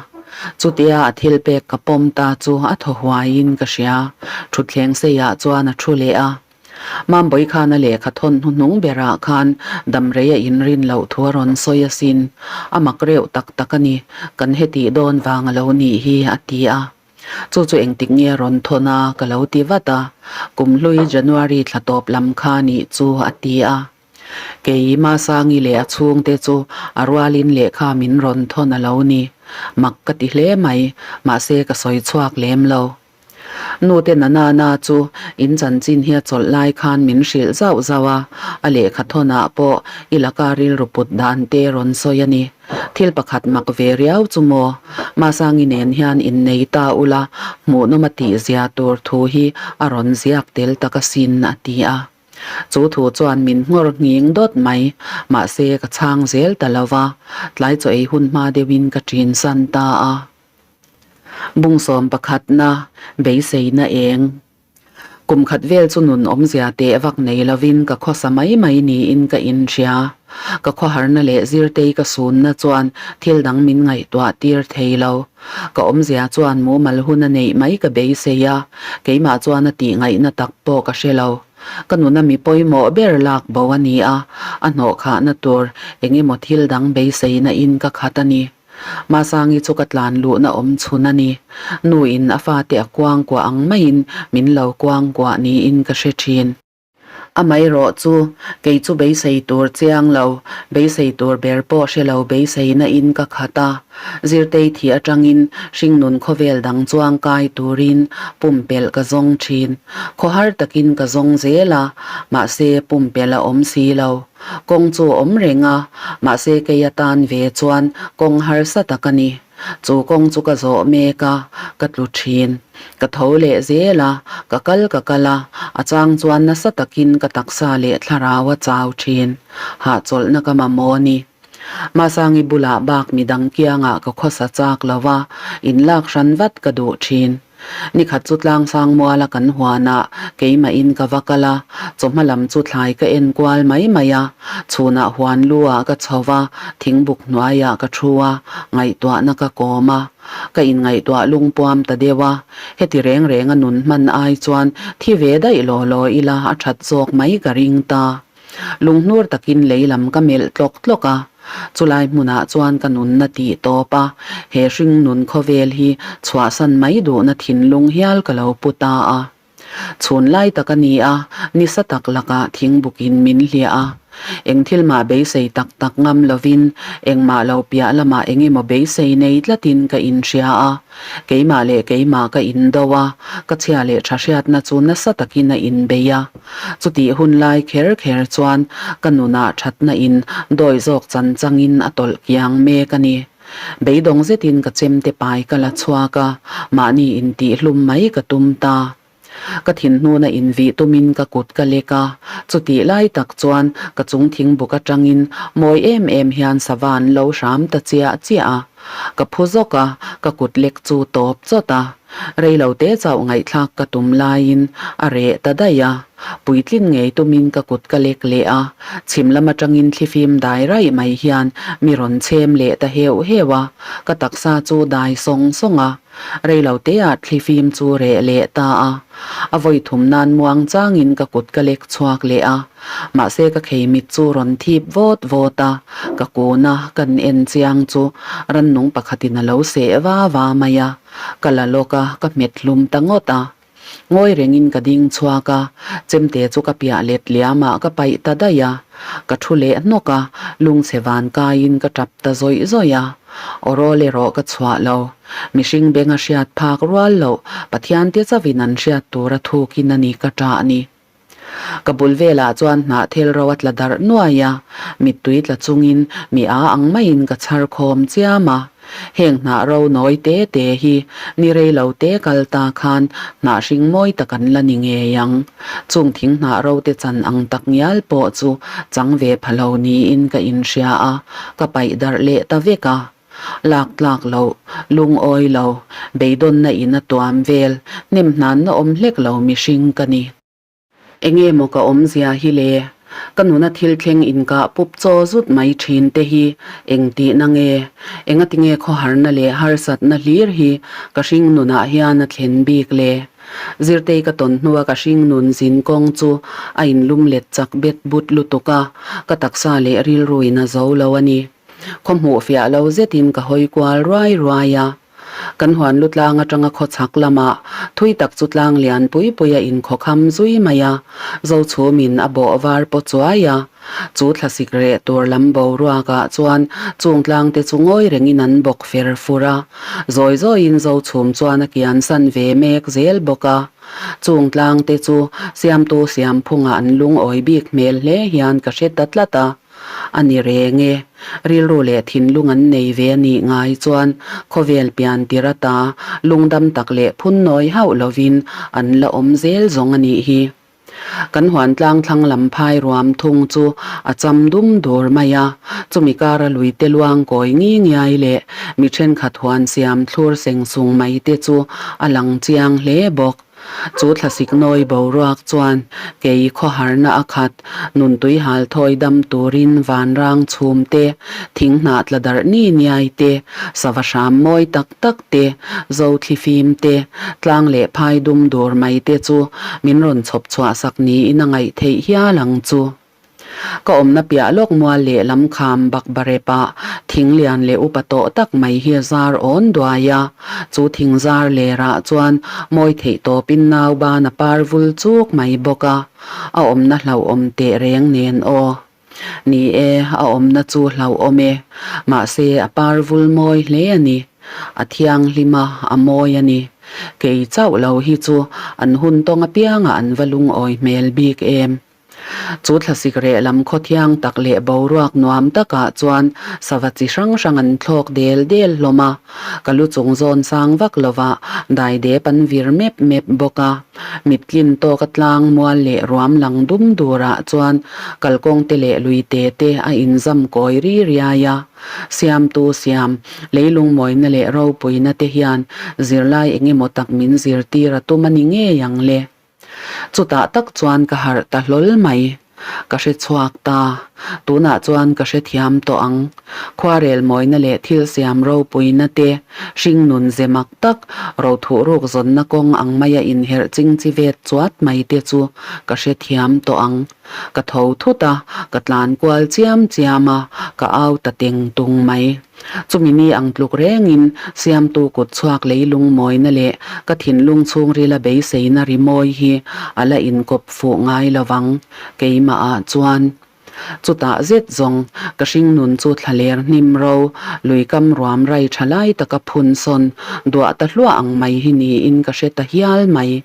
Chutia a thil pek ka pawm ta chu a thaw huaiin ka hria. Thutthleng seiah chuan a thu leh a. Mambawi khan a lehkha thawn hnuhnung berah khan damrei a inrin loh thu a rawn sawi asin. A mak reuh tak tak a ni, kan hetih dawn vang a lo nih hi a ti a. Chu chu engtik nge rawn thawn a ka lo ti vat a. Kum hlui January thla tawp lam kha nih chu a ti a. Kei Masangi leh a chhungte chu a rualin lehkha min rawn thawn a lo ni. Mak ka ti hle mai, mahse ka sawi chhuak lem lo. Nute Nanana chu in chanchin hi a chawlh lai khan min hrilh zauh zauh a, a lehkha thawnah pawh i laka rilru put dan te rawn sawi a ni. Thil pakhat mak ve riau chu maw? Masangi nen hian innei ta ula, hmuhnawm a tihzia tur thu hi a rawn ziak tel tak asin, a ti a. Chu thu chuan min nghawr nghing dawt mai, mahse ka chhang zel ta lo va, tlai chaw ei hun hma deuhin ka ṭin san ta a. Bungsawm pakhatna, beiseina eng. Kum khat vel chu nun awmzia teh vak nei lovin ka khawsa mai mai niin ka inhria. Ka khawharna leh zirtei ka sunna chuan thil dang min ngaihtuah tir thei lo. Ka awmzia chuan mumal hun a neih mai ka beisei a, keimah chuan a tih ngaihna tak pawh ka hre lo. Ka nuna mi pawimawh ber lak bo a ni a, a hnawhkhahna tur eng emaw thil dang beiseina in ka khat a ni. Masangi chu ka tlan luhna awm chhun a ni. Nu in a fate a kuangkuah ang maiin min lo kuangkuah niin ka hre thin. Amaherawh chu, kei chu beisei tur chiang lo, beisei tur ber pawh hre lo beiseina in ka khat a. Zirtei thih atangin hringnun khawvel dang chuang kai turin pumpelh ka zawng thin. Khawhar takin ka zawng zel a, mahse pumpelh a awm si lo. Kawng chu a awm reng a, mahse kei atan ve chuan kawng harsa tak a ni. Chu kawng chu ka zawh mek a, ka tlu thin. Ka tho leh zel a, ka kal ka kal a, a chang chuan nasa takin ka taksa leh thlarau a chau thin. Hahchawlhna ka mamawh a ni. Masangi bulah bak midang kiangah ka khawsa chak lo va, inlak hran vat ka duh thin. Nikhat chu tlangsang muala kan huanah keimahin ka va kal a, chawhma lam chu thlai ka en kual mai mai a, chhunah huan lu ah ka chho va, thingbuk hnuaiah ka thu a, ngaihtuahna ka kawm a. Ka inngaihtuah lungpuam ta deuh a, heti reng renga nun hman ai chuan thi ve daih law law ila a that zawk mai ka ring ta. Lunghnur takin lei lam ka melh tlawk tlawk a, chulai hmunah chuan ka nunna tih tawp a, he hringnun khawvel hi chhuahsan mai duhna thinlung hial ka lo pu ta a. Chhun lai tak a ni a, nisa tak lakah thingbukin min hliah a. Eng thil mah beisei tak tak ngam lovin engmah lo piah lamah eng emaw beisei nei tlatin ka inhria a. Keimah leh keimah ka indo a, ka chhia leh tha hriatna chu nasa takin a inbei a. Chutih hun lai kher kher chuan ka nunah thatna in dawi zawk chan changin a tawlh kiang mek a ni. Beidawng zetin ka chemte pai ka la chhuak a, mahni intihhlum mai ka tum ta. Ka thinhnuna invih tumin ka kut ka lek a, chutih lai tak chuan ka chung thingbuk atangin mawi em em hian sava an lo hram ta chiah chiah a. Ka phu zawk a, ka kut lek chu tawp chawt a. Reilo te chauh ngaihthlak ka tum laiin a reh ta daih a. Puitlin ngei tumin ka kut ka lek leh a, chhim lam atangin thlifim dai raih mai hian mi rawn chhem leh ta heuh heuh a, ka taksa chu dai sawng sawng a. Reilo teah thlifim chu reh leh ta a, a vawi thum nan muang changin ka kut ka lek chhuak leh a, mahse ka khei mit chu rawn thip vawt vawt a, ka kun a, kan en chiang chu rannung pakhatin a lo seh va va mai a, ka la lawk a, ka hmet hlum ta ngawt a. Ngawi rengin ka ding chhuak a, chemte chu ka piah let liam ah ka paih ta daih a. Ka thu leh hnawk a, lungchhe van kaiin ka tap ta zawih zawih a. Aw rawl erawh ka chhuah lo. Mihring benga hriat phak rual loh Pathian te chauhin an hriat tur a thukin a ni ka ṭah ni. Ka bul velah chuan hnahthel ro a tla darh nuai a, mittui tla chungin mi a ang maiin ka chhar khawm chiam a. Heng hnah ro nawi te te hi ni rei lo te kal ta khan hnah hring mawi tak an la ni ngei ang. Chung thing hnah ro te chan ang tak ngial pawh chu chang ve pha lo niin ka inhria a, ka paih darh leh ta vek a. Lak tlak loh, lungawi lo, beidawnna in a tuam vel, hnem hnanna awm hlek lo mihring ka ni. Enge maw ka awmzia hi le? Ka nuna thil thleng inkah pup chaw zut mai thin te hi eng tihna nge? Engatinge khawharna leh harsatna hlir hi ka hring nunah hian a thlen bik le? Zirtei ka tawn hnua ka hring nun zin kawng chu a inlum let chak bet but lutuk a, ka taksa leh rilruin a zo lo a ni. Khaw hmuh fiah lo zetin ka hawi kual ruai ruai a. Kan huan lu tlang atanga khaw chhak lamah thui tak chu tlang lian pui pui a inkhawkham zui mai a, Zochhumin a bawh var paw chuai a. Chu thlasik reh tur lam boruakah chuan chung tlang te chu ngawi rengin an bawk fer fur a. Zawi zawiin Zochhum chuan a kiansan ve mek zel bawk a. Chung tlang te chu siamtu siamphungah an lungawi bik hmel hle hian ka hre ta tlat a. A ni reng e. Rilru leh thinlung an nei ve a nih ngai chuan khawvel pian tir ata lungdam tak leh phun nawi hauh lovin an la awm zel zawng a nih hi. Kan huan tlang thlang lam phai ruam thung chu a cham dum dur mai a, chumi kara luite luang kawi ngi ngiai leh mi thenkhat huan siam thlur seng sung mai te chu a lang chiang hle bawk. Chu thlasik nawi boruak chuan kei khawharna a khat, nuntui hal thawi dam turin vanrang chhum te, thing hnah tla darh ni niai te, sava hram mawi tak tak te, zo thlifim te, tlang leh phai dum dur mai te chu min rawn chhawp chhuah sak niin a ngaih theih hial ang chu. Ka awmna piah lawk mual leh lam kham bakbarepah thing lian leh upa tawh tak mai hi a zar awn duai a. Chu thing zar lerah chuan mawi theih tawpin nau ban a par vul chuk mai bawk a. A awmna hlauhawm teh reng nen aw. Ni e, a awmna chu hlauhawm e. Mahse a par vul mawi hle a ni. A thianghlim a, a mawi a ni. Kei chauh lo hi chu an hun tawng apiangah an va lungawi hmel bik em. Chu thlasik reh lam khaw thiang tak leh boruak nuam takah chuan sava chi hrang hrang an thlawk del del hlawm a, ka lu chung zawn sang vak lovah daidep an vir mep mep bawk a. Mittlin tawka tlang mual leh ruam lang dum durah chuan kalkawng te leh lui te te a inzam kawi ri riai a. Siamtu siam, leilung mawina leh ropuina te hian zirlai engemaw tak min zirtir a tum a ni ngei ang le. Chutah tak chuan ka harh ta hlawl mai. Ka hre chhuak ta. Tunah chuan ka hre thiam tawh ang. Khuarel mawina leh thil siam ropuina te, hringnun ze mak tak, rothuh ruk zawnna kawng ang maia inherh ching chi vet chuat mai te chu ka hre thiam tawh ang. Ka tho thut a, ka tlan kual chiam chiam a, ka au ta teng tung mai. Chumi ni ang tluk rengin Siamtu kut chhuak leilung mawina leh ka thinlung chhungrila beiseina rimawi hi a la inkawp fuh ngai lo vang, keimahah chuan. Chutah zet zawng ka hringnun chu thlaler hnim ro, luikam ruam rai tha lai taka phun sawn duah ta hluah ang mai hi niin ka hre ta hial mai.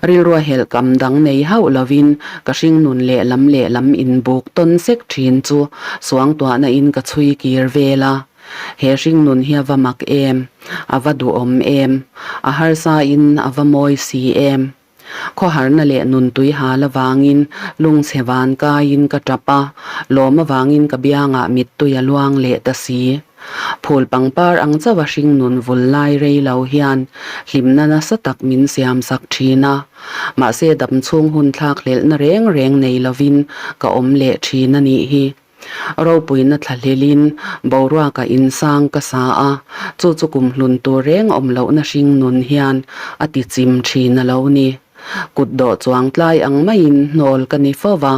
Rilrua helh kam dang nei hauh lovin ka hringnun lehlam lehlam inbuk tawn sek thin chu suangtuahna in ka chhui kir vel a. He hringnun hi a va mak em? A va duhawm em? A harsa in a va mawi si em? Khawharna leh nun tui hal avangin lungchhe van kaiin ka tap a, lawm avangin ka biangah mittui a luang leh ta si. Phul pangpar ang chauh a hringnun vul lai rei lo hian hlimna nasa tak min siam sak thin a, mahse damchhung hun thlak hlelhna reng reng nei lovin ka awm leh thin a nih hi. Ropuina thlahlelin boruaka insang ka sa a, chu chu kumhlun tur reng awm lohna hringnun hian a ti chim thin a lo ni. Kut dawh chuang tlai ang maiin hnawl ka ni fo va,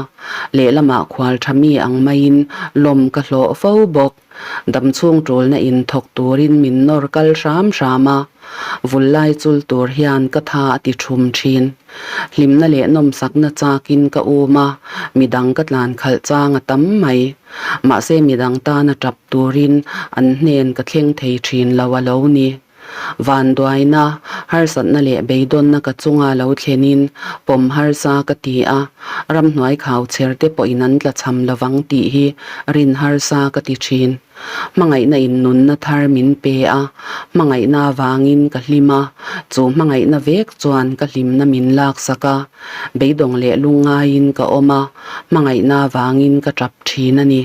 lehlamah khual tha mi ang maiin lawm ka hlawh fo bawk. Damchhung tulna in thawk turin min nawr kal hram hram a, vul lai chul tur hian ka tha a ti thum thin. Hlimna leh nawmsakna chakin ka um a, midang ka tlan khalh chang a tam mai. Mahse midang tana tap turin an hnen ka thleng thei thin lo a lo ni. Vanduaina, harsatna leh beidawnna ka chunga lo thlenin pawm harsa ka ti a, ramhnuai khau chher te pawhin an tla cham lovang tih hi rin harsa ka ti thin. Hmangaihna in nunna thar min pe a, hmangaihna avangin ka hlim a, chu hmangaihna vek chuan ka hlimna min laksak a, beidawng leh lungngaiin ka awm a, hmangaihna avangin ka tap thin a ni.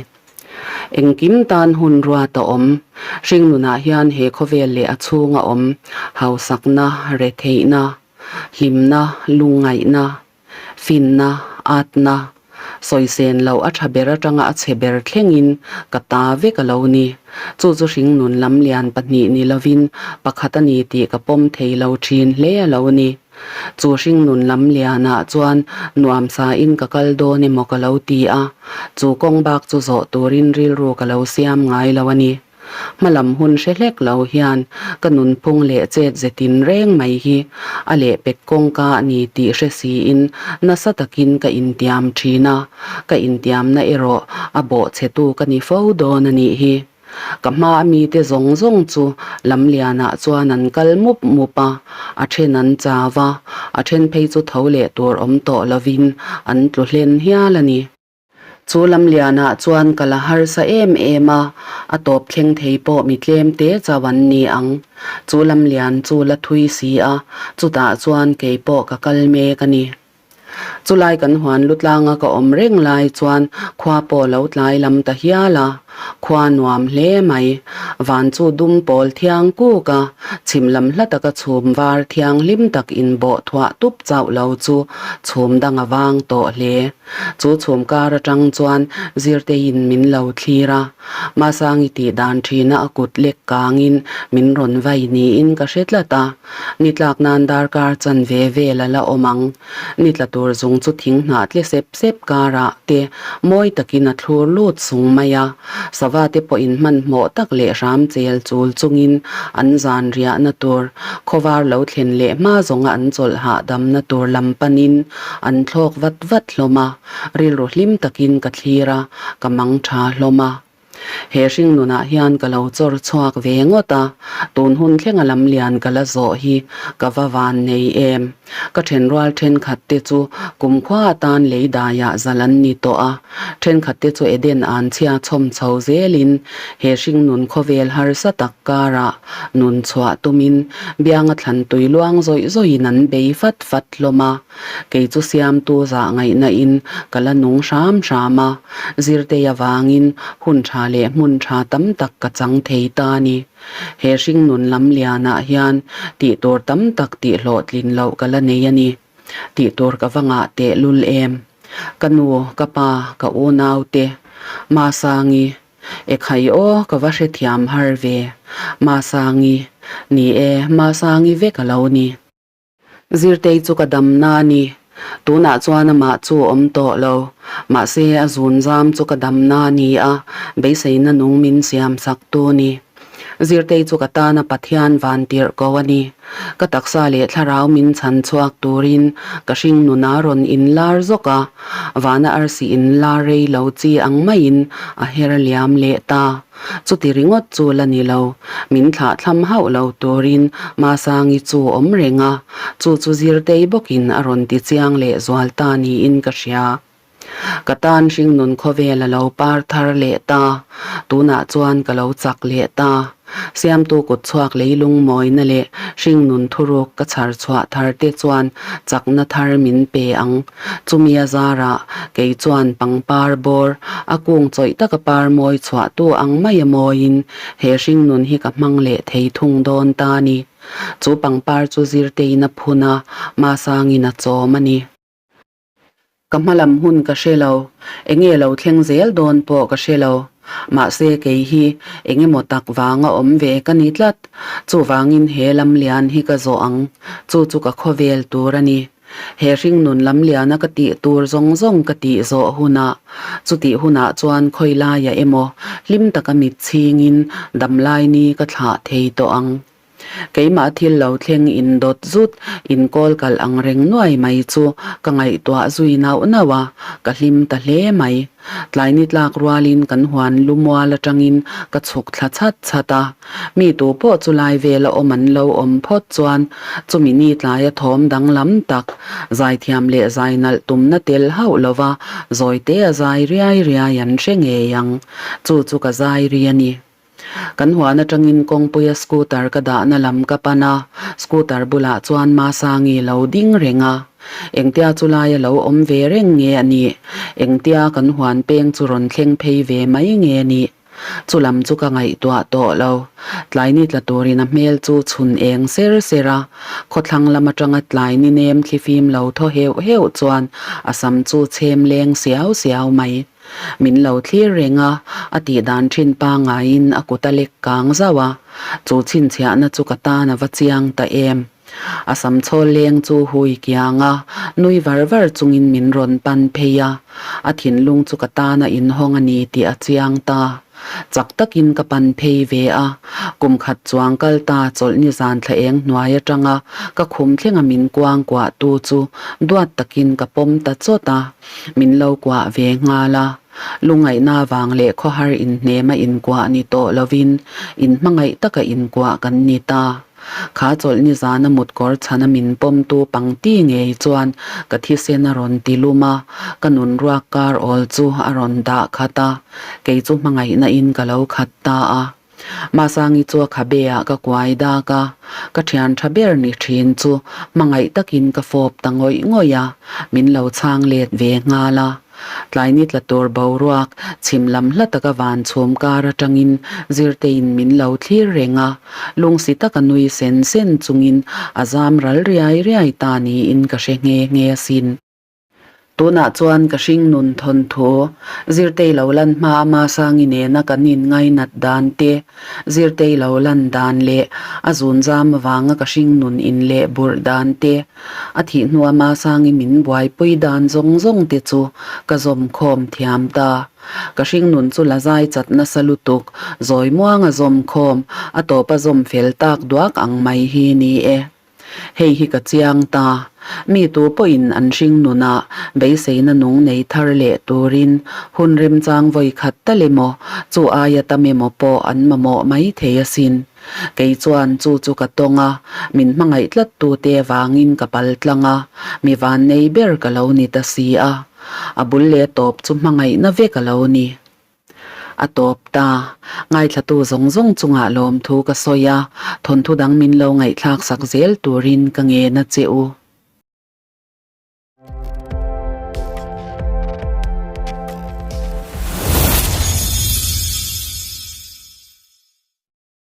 Engkim tan hun ruat a awm. Hringnunah hian he khawvel leh a chhunga awm hausakna, retheihna, hlimna, lungngaihna, finna, atna, sawisen loh a tha ber atanga a chhe ber thlengin ka ta vek a lo ni. Chu chu hringnun lam lian pahnih ni lovin pakhat a ni tih ka pawm thei lo thin hle a lo ni. Chu hringnun lam lianah chuan nuamsa in ka kal dawn emaw ka lo ti a, chu kawng bak chu zawh turin rilru ka lo siam ngai lo a ni. Hmalam hun hre hlek lo hian ka nunphung leh chet ze tin reng mai hi a lehpek kawngka a ni tih hre siin nasa takin ka intiam thin a, ka intiamna erawh a bawhchhetu ka ni fo dawn a nih hi. Ka hma a mite zawng zawng chu lamlianah chuan an kal mup mup a, a then an chau a, a then phei chu tho leh tur awm tawh lovin an tlu hlen hial a ni. Chu lamlianah chuan ka la harsa em em a, a tawp thleng thei pawh mi tlem te chau an ni ang. Chu lamlian chu la thui si a, chutah chuan kei pawh ka kal mek a ni. Chulai kan huan lu tlanga ka awm reng lai chuan khua pawh lo tlai lam ta hial a. Khua nuam hle mai. Van chu dum pawl thiang kuk a, chhim lam hla taka chhum var thianghlim tak inbawh thuah tup chauh lo chu chhum dang a vang tawh hle. Chu chhum kar atang chuan Zirteiin min lo thlir a, Masangi tih dan thina a kut lek kangin min rawn vai niin ka hre tlat a, ni tlak nan darkar chanve vel a la awm ang. Ni tla tur zung chu thing hnah tle sep sep karah te mawi takin a thlur lut sung mai a, sava te pawhin hmanhmawh tak leh hram chel chul chungin an zan riahna tur khawvar lo thlen leh hma zawnga an chawlh hahdamna tur lam panin an thlawk vat vat hlawm a, rilru hlim takin ka thlir a, ka mang tha hlawm a. He hringnunah hian ka lo chawr chhuak ve ngawt a, tun hun thlenga lamlian ka la zawh hi ka va van nei em. Ka thenrual thenkhat te chu kumkhua atan lei daiah zal an ni tawh a, thenkhat te chu Eden an chhia chhawm chho zelin he hringnun khawvel harsa tak karah nun chhuah tumin bianga thlan tui luang zawih zawihin an bei fat fat hlawm a. Kei chu siamtu zah ngaihna in ka la nung hram hram a, zirtei avangin hun tha leh hmun tha tam tak ka chang thei ta a ni. He hringnun lam lianah hian tih tur tam tak tih hlawhtlin loh ka la nei a ni. Tih tur ka va ngah tehlul em. Ka nu, ka pa, ka unau te, Masangi, Ekhai aw ka va hrethiam har ve. Masangi, ni e, Masangi vek a lo ni. Zirtei chu ka damna a ni. Tunah chuan amah chu a awm tawh lo. Mahse, a zun zam chu ka damna a ni a, beiseina nung min siam sak tu a ni. Zirtei chu ka tana Pathian van tirh ko a ni. Ka taksa leh thlarau min chhan chhuak turin ka hringnuna rawn inlar zawk a, vana arsi inlar rei lo chi ang maiin a her liam leh ta. Chuti ringawt chu la ni lo, min thlah thlam hauh lo turin Masangi chu awm reng a, chu chu Zirtei bawkin a rawn ti chiang leh zual ta niin ka hria. Ka tan hringnun khawvel a lo par thar leh ta, tunah chuan ka lo chak leh ta. Siamtu kut chhuak leilung mawina leh hringnun thuruk ka chhar chhuah thar te chuan chakna thar min pe ang. Chumi a zarah kei chuan pangpar bawr a kung chawih taka par mawi chhuah tu ang mai a mawiin he hringnun hi ka hmang leh thei thung dawn ta a ni. Chu pangpar chu zirtein a phun a, Masangin a chawm a ni. Ka hma lam hun ka hre lo, enge lo thleng zel dawn pawh ka hre lo. Mahse kei hi eng emaw tak vanga awm ve ka ni tlat. Chuvangin he lam lian hi ka zawh ang, chu chu ka khawvel tur a ni. He hringnun lam liana ka tih tur zawng zawng ka tih zawh hunah, chutih hunah chuan khawi laiah emaw hlim taka mit chhingin damlai ni ka thlah thei tawh ang. Keimah thil lo thleng in dawt zut, in kawl kalh ang reng nuai mai chu ka ngaihtuah zui nauh nauh a, ka hlim ta hle mai. Tlai ni tlak rualin kan huan lu mual atangin ka chhuk thla chhat chhat a, mi tu pawh chu lai vela awm an lo awm phawt chuan chumi ni tlaia thawm danglam tak, zaithiam leh zai nalh tumna tel hauh lova zawite a zai riai riai an hre ngei ang. Chu chu ka zai ri a ni. Kan huan atangin kawngpuia scooter ka dahna lam ka pan a, scooter bulah chuan Masangi lo ding reng a. Engtia chu laia lo awm ve reng nge a nih? Engtia kan huan peng chu rawn thleng phei ve mai nge a nih? Chu lam chu ka ngaihtuah tawh lo. Tlai ni tla turin a hmel chu chhun eng ser ser a, khawthlang lam atanga tlai ni nem thlifim lo thaw heuh heuh chuan a sam chu chhem leng siau siau mai. Min lo thlir reng a, a tih dan thin pangaiin a kut a lek kang zauh a, chu chhinchhiahna chu ka tan a va chiang ta em. A sam chhawl leng chu hui kiang a, nui var var chungin min rawn pan phei a, a thinlung chu ka tan a inhawng a ni tih a chiang ta. Chak takin ka pan phei ve a, kum khat chuang kal ta chawlh ni zan thla eng hnuai atanga ka khum thlenga min kuang kuah tu chu duat takin ka pawm ta chawt a. Min lo kuah ve nghal a, lungaihna vang leh khawhar inhnema inkuah ni tawh lovin inhmangaih taka inkuah kan ni ta. Kha chawlh nizana mutkawr chhana min pawmtu pangti ngei chuan ka thisen a rawn ti lum a, ka nun ruak kar awl chu a rawn dah khat a, kei chu hmangaihna in ka lo khat ta a. Masangi chu a khabe ah ka kuai dak a, ka thian tha ber ni thin chu hmangaih takin ka fawp ta ngawih ngawih a, min lo chhang let ve nghal a. Tlai ni tla tur boruak chhim lam hla taka van chhum kar atangin Zirteiin min lo thlir reng a, lungsi taka nui sen sen chungin a zam ral riai riai ta niin ka hre nghe nghe asin. Tunah chuan ka hring nun thawnthu, Zirtei lo lan hma a Masangi nena kan inngainat dan te, Zirtei lo lan dan leh a zunzam avanga ka hring nun inleh burh dan te, A thih hnua Masangi min buaipui dan zawng zawng te chu ka zawm khawm thiam ta. Ka hringnun chu la zai chat nasa lutuk, zawi muanga zawm khawm, a tawpa zawm fel tak duak ang mai hi ni e. Hei hi ka chiang ta. Mi tu pawhin an hringnunah beiseina nung nei thar leh turin hun remchang vawi khat tal emaw, chu aia tam emaw pawh an mamawh mai thei asin. Kei chuan chu chu ka tawng a, min hmangaih tlat tute vangin ka pal tlang a, mi vannei ber ka lo ni ta si a. A bul leh tawp chu hmangaihna vek a lo ni. A tawp ta. Ngaithlatu zawng zawng chungah lawmthu ka sawi a, thawnthu dang min lo ngaihthlak sak zel turin ka ngen a che u.